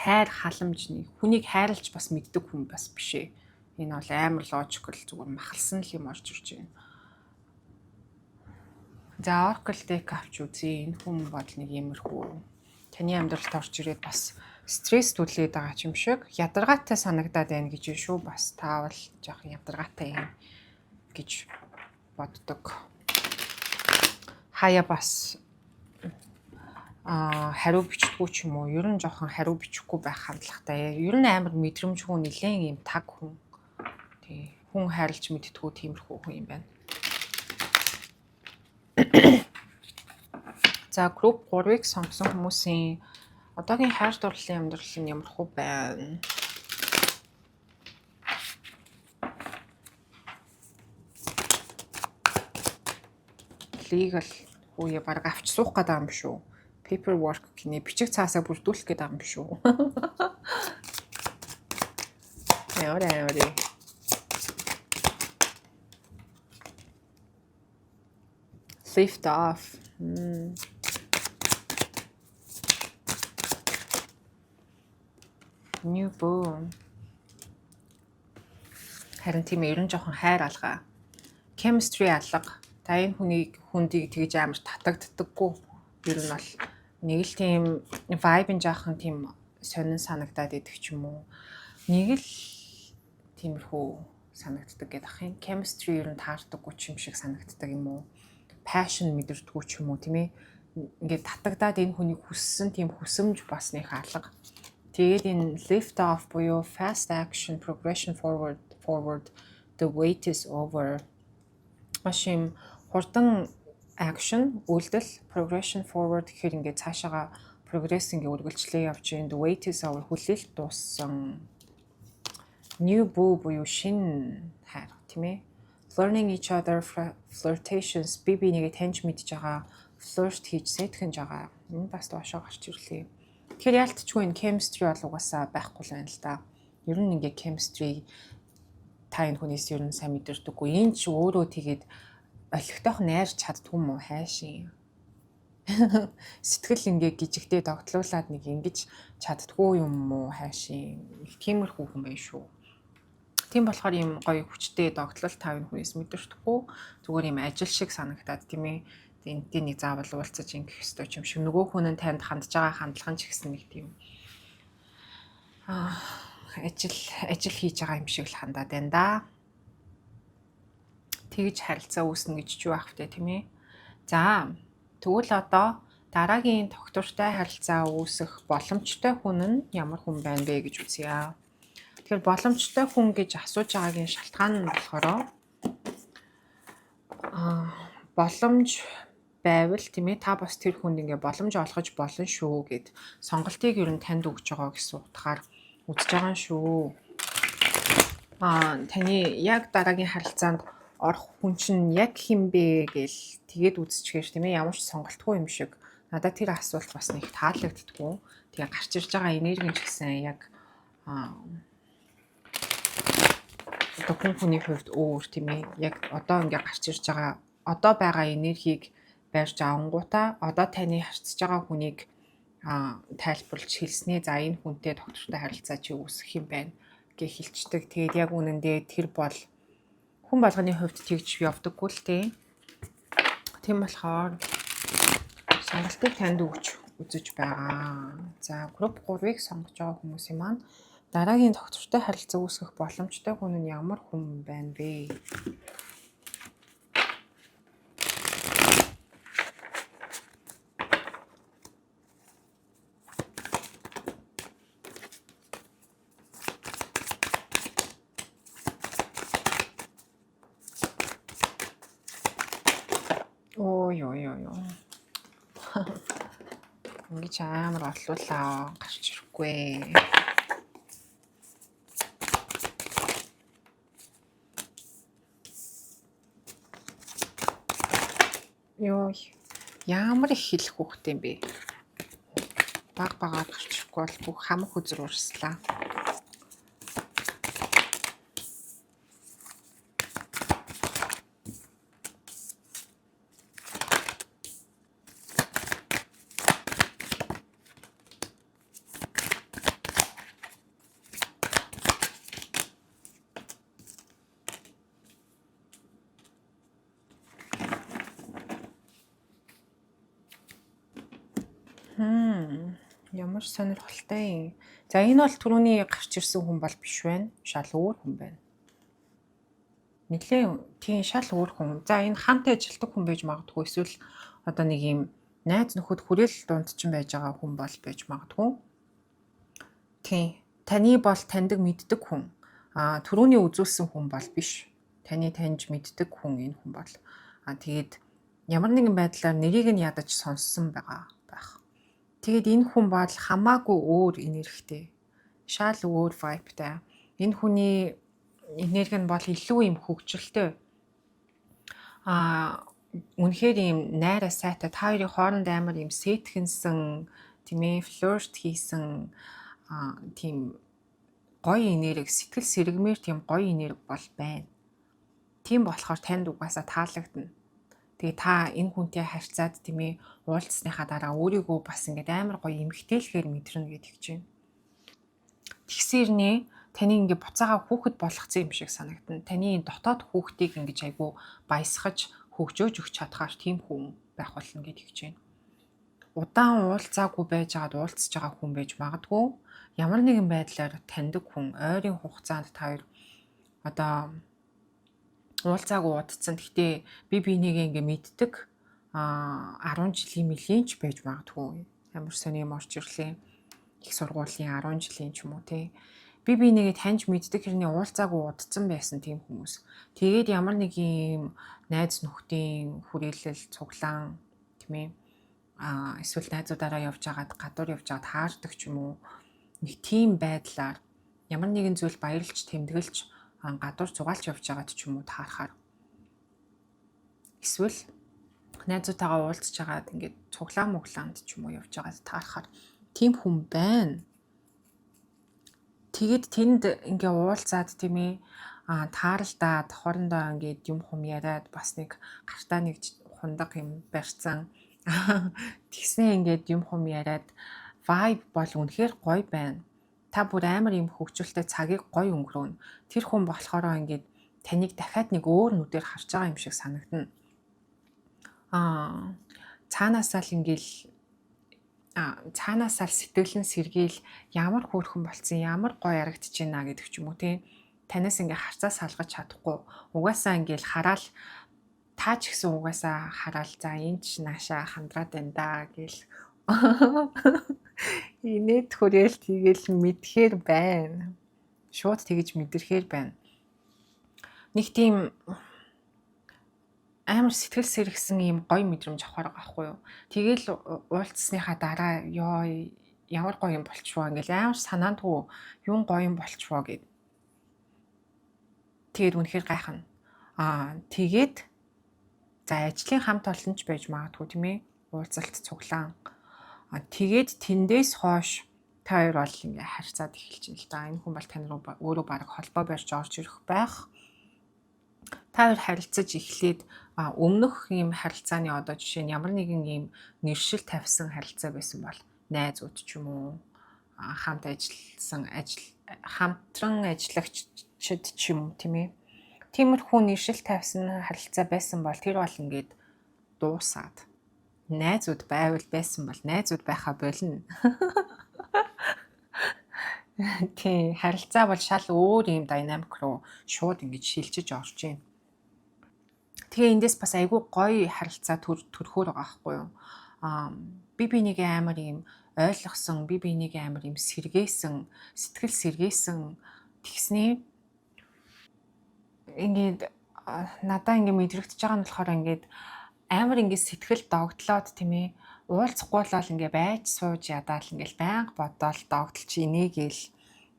Хайр халамж, нэг хүнийг хайрлаж бас мэддэг хүн бас биш ээ. Энэ бол амар logical, зүгээр махалсан л юм орж ирж байна. За, Oracle deck авч үзье. Энэ хүн бол нэг иймэрхүү таны амьдралд орж ирээд бас стресс түлээд байгаа юм шиг, ядаргаатай санагдаад байна гэж шүү. Бас таавал жоохон ядаргаатай юм гэж боддог. Хаяа бас хариу бичдэггүй ч юм уу. Ер нь жоохон хариу бичихгүй байх хандлагатай. Ер нь амар мэдрэмжгүй, нэлээд юм таг хүн. Тий. Хүн хайрлж мэддэггүй тиймэрхүү хүн юм байна. За, групп 3-ыг сонгосон хүмүүсийн одоогийн хайр дурлалын амьдрал нь ямархуу байна? Legal хүүе, баг авч суух гэдэг юм шүү. Paperwork гинэ, бичиг цаасаа бүрдүүлэх гэдэг юм шүү. Ямар амар. Lift off. New boom. Харин тийм ээ, ер нь жоохон хайр алга. Chemistry алга. Та энэ хүнийг, хүндийг тэгж амар татагддаггүй. Ер нь бол нэг л тийм vibe нь жоохон тийм сонин санагдаад идэх ч юм уу. Нэг л тиймэрхүү санагддаг гэдэг ах юм. Chemistry ер нь таардаггүй ч юм шиг санагддаг юм уу? Passion мэдэрдэггүй ч юм уу, тийм ээ. Ингээд татагдаад энэ хүнийг хүссэн тийм хүсэмж бас нэг алга. Тэгээд энэ lift off буюу fast action, progression forward, the wait is over. Маш юм хурдан action, үйлдэл, progression forward гэхээр ингээд цаашаага прогресс ингээ үргэлжлээ явж байна. The wait is over, хүлээлт дууссан. New boo буюу шинэ хайр, тийм ээ. Learning each other, flirtations, би бинийгээ таньж мэдж байгаа, flirt хийж сэтгэнж байгаа. Энэ бас доошоо гарч ирлээ. Тэгэхээр яалтчгүй энэ chemistry бол угаасаа байхгүй л байна л да. Ер нь ингээ chemistry та энэ хүнээс ер нь сайн мэдэрдэггүй. Энэ ч өөрөө тэгээд олигтойх найрч чаддгүй юм уу хайшин. Сэтгэл ингээ гижигтэй догтлуулад нэг ингэж чаддгүй юм уу хайшин. Их тиймэрхүү хүн байх шүү. Тийм болохоор ийм гоё хүчтэй догтлол та энэ хүнээс мэдэрдэхгүй. Зүгээр ийм ажил шиг санагдаад, тийм ээ. Энтэй нэг заавал уулзаж ингэх ёстой юм шиг. Нөгөө хүн нь танд хандж байгаа хандлага нь ч гэсэн нэг тийм ажил хийж байгаа юм шиг л хандаад байна да. Тэгж харилцаа үүснэ гэж ч юу ах вэ, тийм ээ. За, тэгвэл одоо дараагийн тогтвортой харилцаа үүсэх боломжтой хүн нь ямар хүн байна бэ гэж үзье. Тэгэхээр боломжтой хүн гэж асууж байгаагийн шалтгаан нь болохоор боломж байвал, тийм ээ, та бас тэр хүнд ингээ боломж олгож болно шүү гэд сонголтыг ер нь танд өгч байгаа гэсэн утгаар үзэж байгаа юм шүү. Таны яг дараагийн харилцаанд орох хүн чинь яг хэн бэ гэл тэгээд үзчихээр, тийм ээ, ямар ч сонголтгүй юм шиг надад тэр асуулт бас нэг таалагддаггүй. Тэгээ гарч ирж байгаа энерги ч гэсэн яг одоо хүн хүний хувьд өөр, тийм ээ. Яг одоо ингээ гарч ирж байгаа, одоо байгаа энергийг барьж авангуудаа одоо таны харьцаж байгаа хүнийг тайлбарлаж хэлснээ, за, энэ хүнтэй тогтвортой харилцаа чи үүсгэх юм байна гэж хэлцдэг. Тэгээд яг үнэндээ тэр бол хүн болгоны хувьд тэгж явдаггүй л, тийм. Тийм болохоор сонголтыг танд өгч үзэж байгаа. За, групп 3-ыг сонгож байгаа хүмүүсийн маань дараагийн тогтвортой харилцаа үүсгэх боломжтой хүн нь ямар хүн байна бэ? Оо, Йоо ёо ёо ёо. Ингэж амар олуулаа гарч ирэхгүй. Йоо, ямар их хэлэх хүүхдээ юм бэ? Баг багаар гарч ирэхгүй бол бүх хамаг хүзэр урслаа. Ямар сонирхолтой юм. За, энэ бол түрүүний гарч ирсэн хүн бол биш байна. Шал өөр хүн байна. Нилээн тийм шал өөр хүн. За, энэ хамт ажилладаг хүн байж магадгүй, эсвэл одоо нэг юм найз нөхөд хүрээлэл дунд чинь байж байгаа хүн бол байж магадгүй. Тийм. Таны бол таньдаг мэддэг хүн. Түрүүний үзүүлсэн хүн бол биш. Таны таньж мэддэг хүн энэ хүн бол. Тэгээд ямар нэгэн байдлаар нэрийг нь ядаж сонссон байгаа байх. Тэгээд энэ хүн бол хамаагүй өөр энергитэй. Шал өөр vibe тай. Энэ хүний энерги нь бол илүү юм хөгжилтэй. Үнэхээр ийм найраа сайтай, та хоёрын хооронд амар ийм сэтгэнсэн, тийм ээ, flirt хийсэн, тийм гоё энерги, сэтгэл сэргэмээр тийм гоё энерги бол байна. Тийм болохоор танд угаасаа таалагдана. Тэгээ та энэ хүнтэй харьцаад, тийм ээ, уулзсныхаа дараа өөрийгөө бас ингээд амар гоё эмэгтэйлэхээр мэдэрнэ гэдэг чинь. Тэгсэрнээ таны ингээд буцаага хүүхэд болгоцсон юм шиг санагдана. Таны дотоод хүүхдийг ингэж айгу баясгаж хөгжөөж өгч чадхаар тийм хүн байх болно гэдэг чинь. Удаан уулзаагүй байж байгаад уулзж байгаа хүн байж магадгүй. Ямар нэгэн байдлаар таньдаг хүн, ойрын хугацаанд та хоёр одоо уулзаагүй удацсан. Гэхдээ би бинийгээ ингээ мэддэг, 10 жилийн мөлийн ч байж магадгүй. Ямар сони юм орж ирлээ. Их сургуулийн 10 жилийн ч юм уу, тий. Би бинийгээ таньж мэддэг хэрний уулзаагүй удацсан байсан тийм хүмүүс. Тэгээд ямар нэг юм найз нөхдийн хүрээлэл, цуглаан, тийм ээ. Эсвэл найзуудаараа явж байгаад, гадуур явж байгаад таардаг ч юм уу. Нэг тийм байдлаар ямар нэгэн зүйл баярлж тэмдэглэж гадуур зугаалж явж байгаад ч юм уу таарахаар. Эсвэл найзуудтайгаа уулзж байгаад ингээд цуглаан муглаанд ч юм уу явж байгаад таарахаар тийм хүн байна. Тэгээд тэнд ингээ уулзаад, тийм ээ, тааралдаад хоорондоо ингээд юм хум яриад, бас нэг гартаа нэг хундаг юм барьцсан. Тэгснээ ингээд юм хум яриад vibe бол үнэхээр гоё байна. Та бүр амар юм хөгжүүлэлтэй цагийг гоё өнгөрөөнө. Тэр хүн болохоор ингээд таныг дахиад нэг өөр нүдээр харж байгаа юм шиг санагдана. Цаанаасаа л ингээл цаанаасаа л сэтгэл нь сэргээл, ямар хөөрхөн болцсон, ямар гоё ярагдаж байна гэдэг ч юм уу, тий. Танаас ингээ харцаа салгаж чадахгүй. Угаасаа ингээл хараал, та ч гэсэн угаасаа хараал, за энэ ч наашаа хандраад байна да гэл инээд хүрээл тэгэл мэдхээр байна. Шууд тэгэж мэдрэхээр байна. Нэг тийм амар сэтгэл сэргсэн ийм гоё мэдрэмж авахар байгаа байхгүй юу. Тэгэл уулзсныхаа дараа ёо, ямар гоё юм болчихвоо, ингээл амар санаандгүй юун гоё юм болчихвоо гэд. Тэгээд үнэхээр гайхна. Тэгээд за ажлын хамт олон ч байж магадгүй, тийм ээ. Уулзалт, цуглаан. Тэгээд тэндээс хойш та хоёр бол ингээ харьцаад эхэлж байна л да. Энэ хүн бол тань руу өөрөө бараг холбоо барьж орж ирэх байх. Та хоёр харилцаж эхлээд өмнөх ийм харилцааны одоо жишээ нь ямар нэгэн ийм нэршил тавьсан харилцаа байсан бол найзууд ч юм уу, хамт ажилласан ажил хамтран ажиллагчид ч юм уу, тийм ээ. Тиймэрхүү нэршил тавьсан харилцаа байсан бол тэр бол ингээд дуусаад, найзууд байвал байсан бол найзууд байхаа болно. Тийм, харилцаа бол шал өөр ийм динамик руу шууд ингэж шилжиж орж байна. Тэгээ эндээс бас айгүй гоё харилцаа төрөхөөр байгаа байхгүй юу? Би бинийгээ амар ийм ойлгосон, би бинийгээ амар ийм сэргээсэн, сэтгэл сэргээсэн тэгснээ ингээд надаа ингээд мэдрэгдэж байгаа нь болохоор ингээд Амар ингэ сэтгэл догтлоод, тийм ээ, уулзахгүй л ингээ байж сууж ядаал ингээл байнга бодоол догтолч инээгээл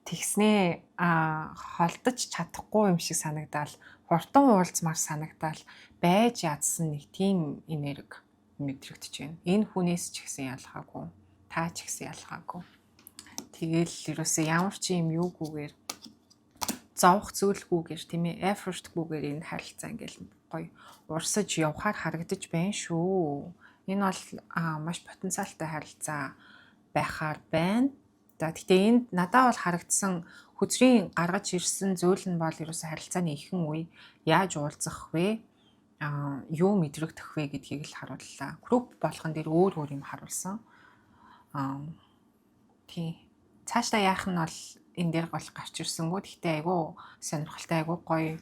тэгснээ холдож чадахгүй юм шиг санагдаал, хурдан уулзмаар санагдаал байж ядсан нэг тийм энерги мэдрэгдэж байна. Энэ хүнээс ч гэсэн ялгаагүй, та ч гэсэн ялгаагүй. Тэгэл ерөөсөө ямар ч юм юугүйгээр, зовох зүйлгүйгээр, тийм ээ, effortгүйгээр энэ харилцаа ингээл гоё урсаж явхаар харагдаж байна шүү. Энэ бол маш потенциалтай харилцаа байхаар байна. За, гэхдээ энд надад бол харагдсан, хөзрийн гаргаж ирсэн зүйл нь бол ерөөсөө харилцааны ихэнх үе яаж уулзах вэ? Юу мэдрэгдэх вэ гэдгийг л харууллаа. Групп болгон дээр өөр өөр юм харуулсан. Тий. Цаашдаа яах нь бол энэ дээр гол гарч ирсэнгүү. Гэхдээ айгүй сонирхолтой, айгүй гоё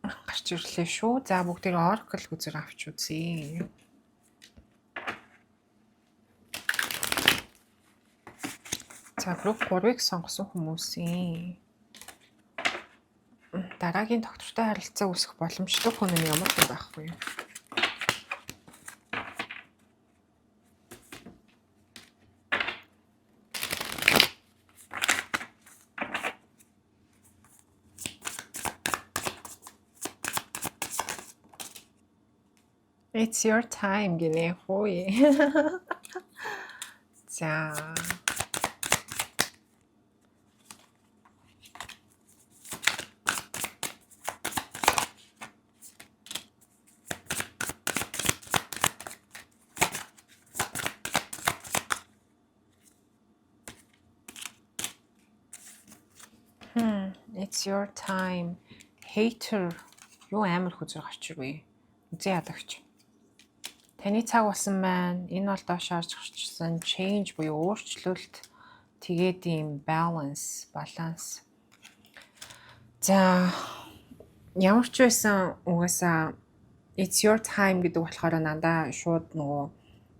гарч ирлээ шүү. За, бүгдээр Oracle хөзөр авч үзье. За, групп 3-ыг сонгосон хүмүүсийн дараагийн тогтвортой харилцаа үүсэх боломжтой хүн нь ямар хүн байх вэ? It's your time гинэ хөөе. За. It's your time. Hater юу амар хөзөр гарч ирвэ. Үзэн ядагч. Таны цаг болсон байна. Энэ бол доош орж гарчсан change буюу өөрчлөлт. Тэгээд ийм balance, баланс. За, ямар ч байсан угаасаа it's your time гэдэг болохоор надаа шууд нөгөө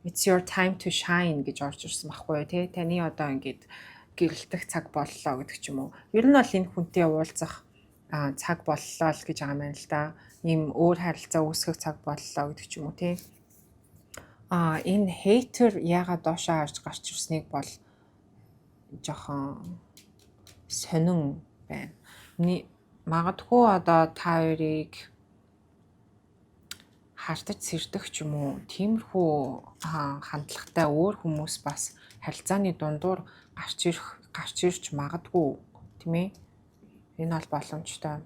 it's your time to shine гэж орж ирсэн байхгүй юу, тий? Таны одоо ингээд гэрэлтэх цаг боллоо гэдэг ч юм уу. Ер нь бол энэ хүнтэй уулзах цаг боллоо л гэж байгаа юм байна л да. Ийм өөр харилцаа үүсгэх цаг боллоо гэдэг ч юм уу, тий. Энэ hater яагаад доошоо харж гарч ирснийг бол жоохон сонин байна. Магадгүй одоо та хоёрыг хартаж сэрдэх ч юм уу, тиймэрхүү хандлагатай өөр хүмүүс бас харилцааны дундуур гарч ирж магадгүй, тийм ээ. Энэ бол боломжтой.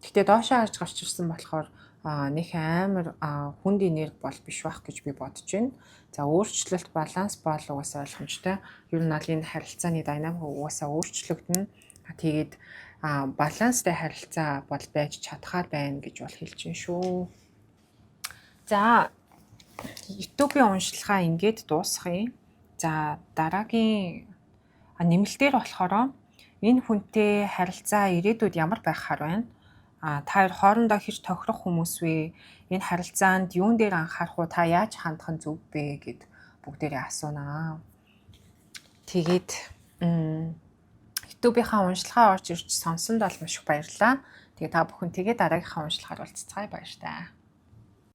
Гэхдээ доошоо харж гарч ирсэн болохоор нэг амар хүнд энерги бол биш байх гэж би бодож байна. За, өөрчлөлт, баланс бол угаасаа ойлгомжтой. Ер нь бол энэ харилцааны динамик угаасаа өөрчлөгдөнө. Тэгээд баланстай харилцаа бол байж чадхаар байна гэж бол хэлж байна шүү. За, YouTube-ийн уншилгаа ингээд дуусгая. За, дараагийн нэмэлтээр болохоор энэ хүнтэй харилцаа ирээдүйд ямар байхаар байна? Та хоёр хоорондоо хэр тохирох хүмүүс вэ? Энэ харилцаанд юун дээр анхаарах уу? Та яаж хандах нь зөв бэ гэд бүгдээрээ асуунаа. Тэгээд YouTube-ийнхаа уншилгаа орж ирж сонсонд бол маш их баярлалаа. Тэгээ та бүхэн тэгээ дараагийнхаа уншилгаар уулзацгаая, баяртай.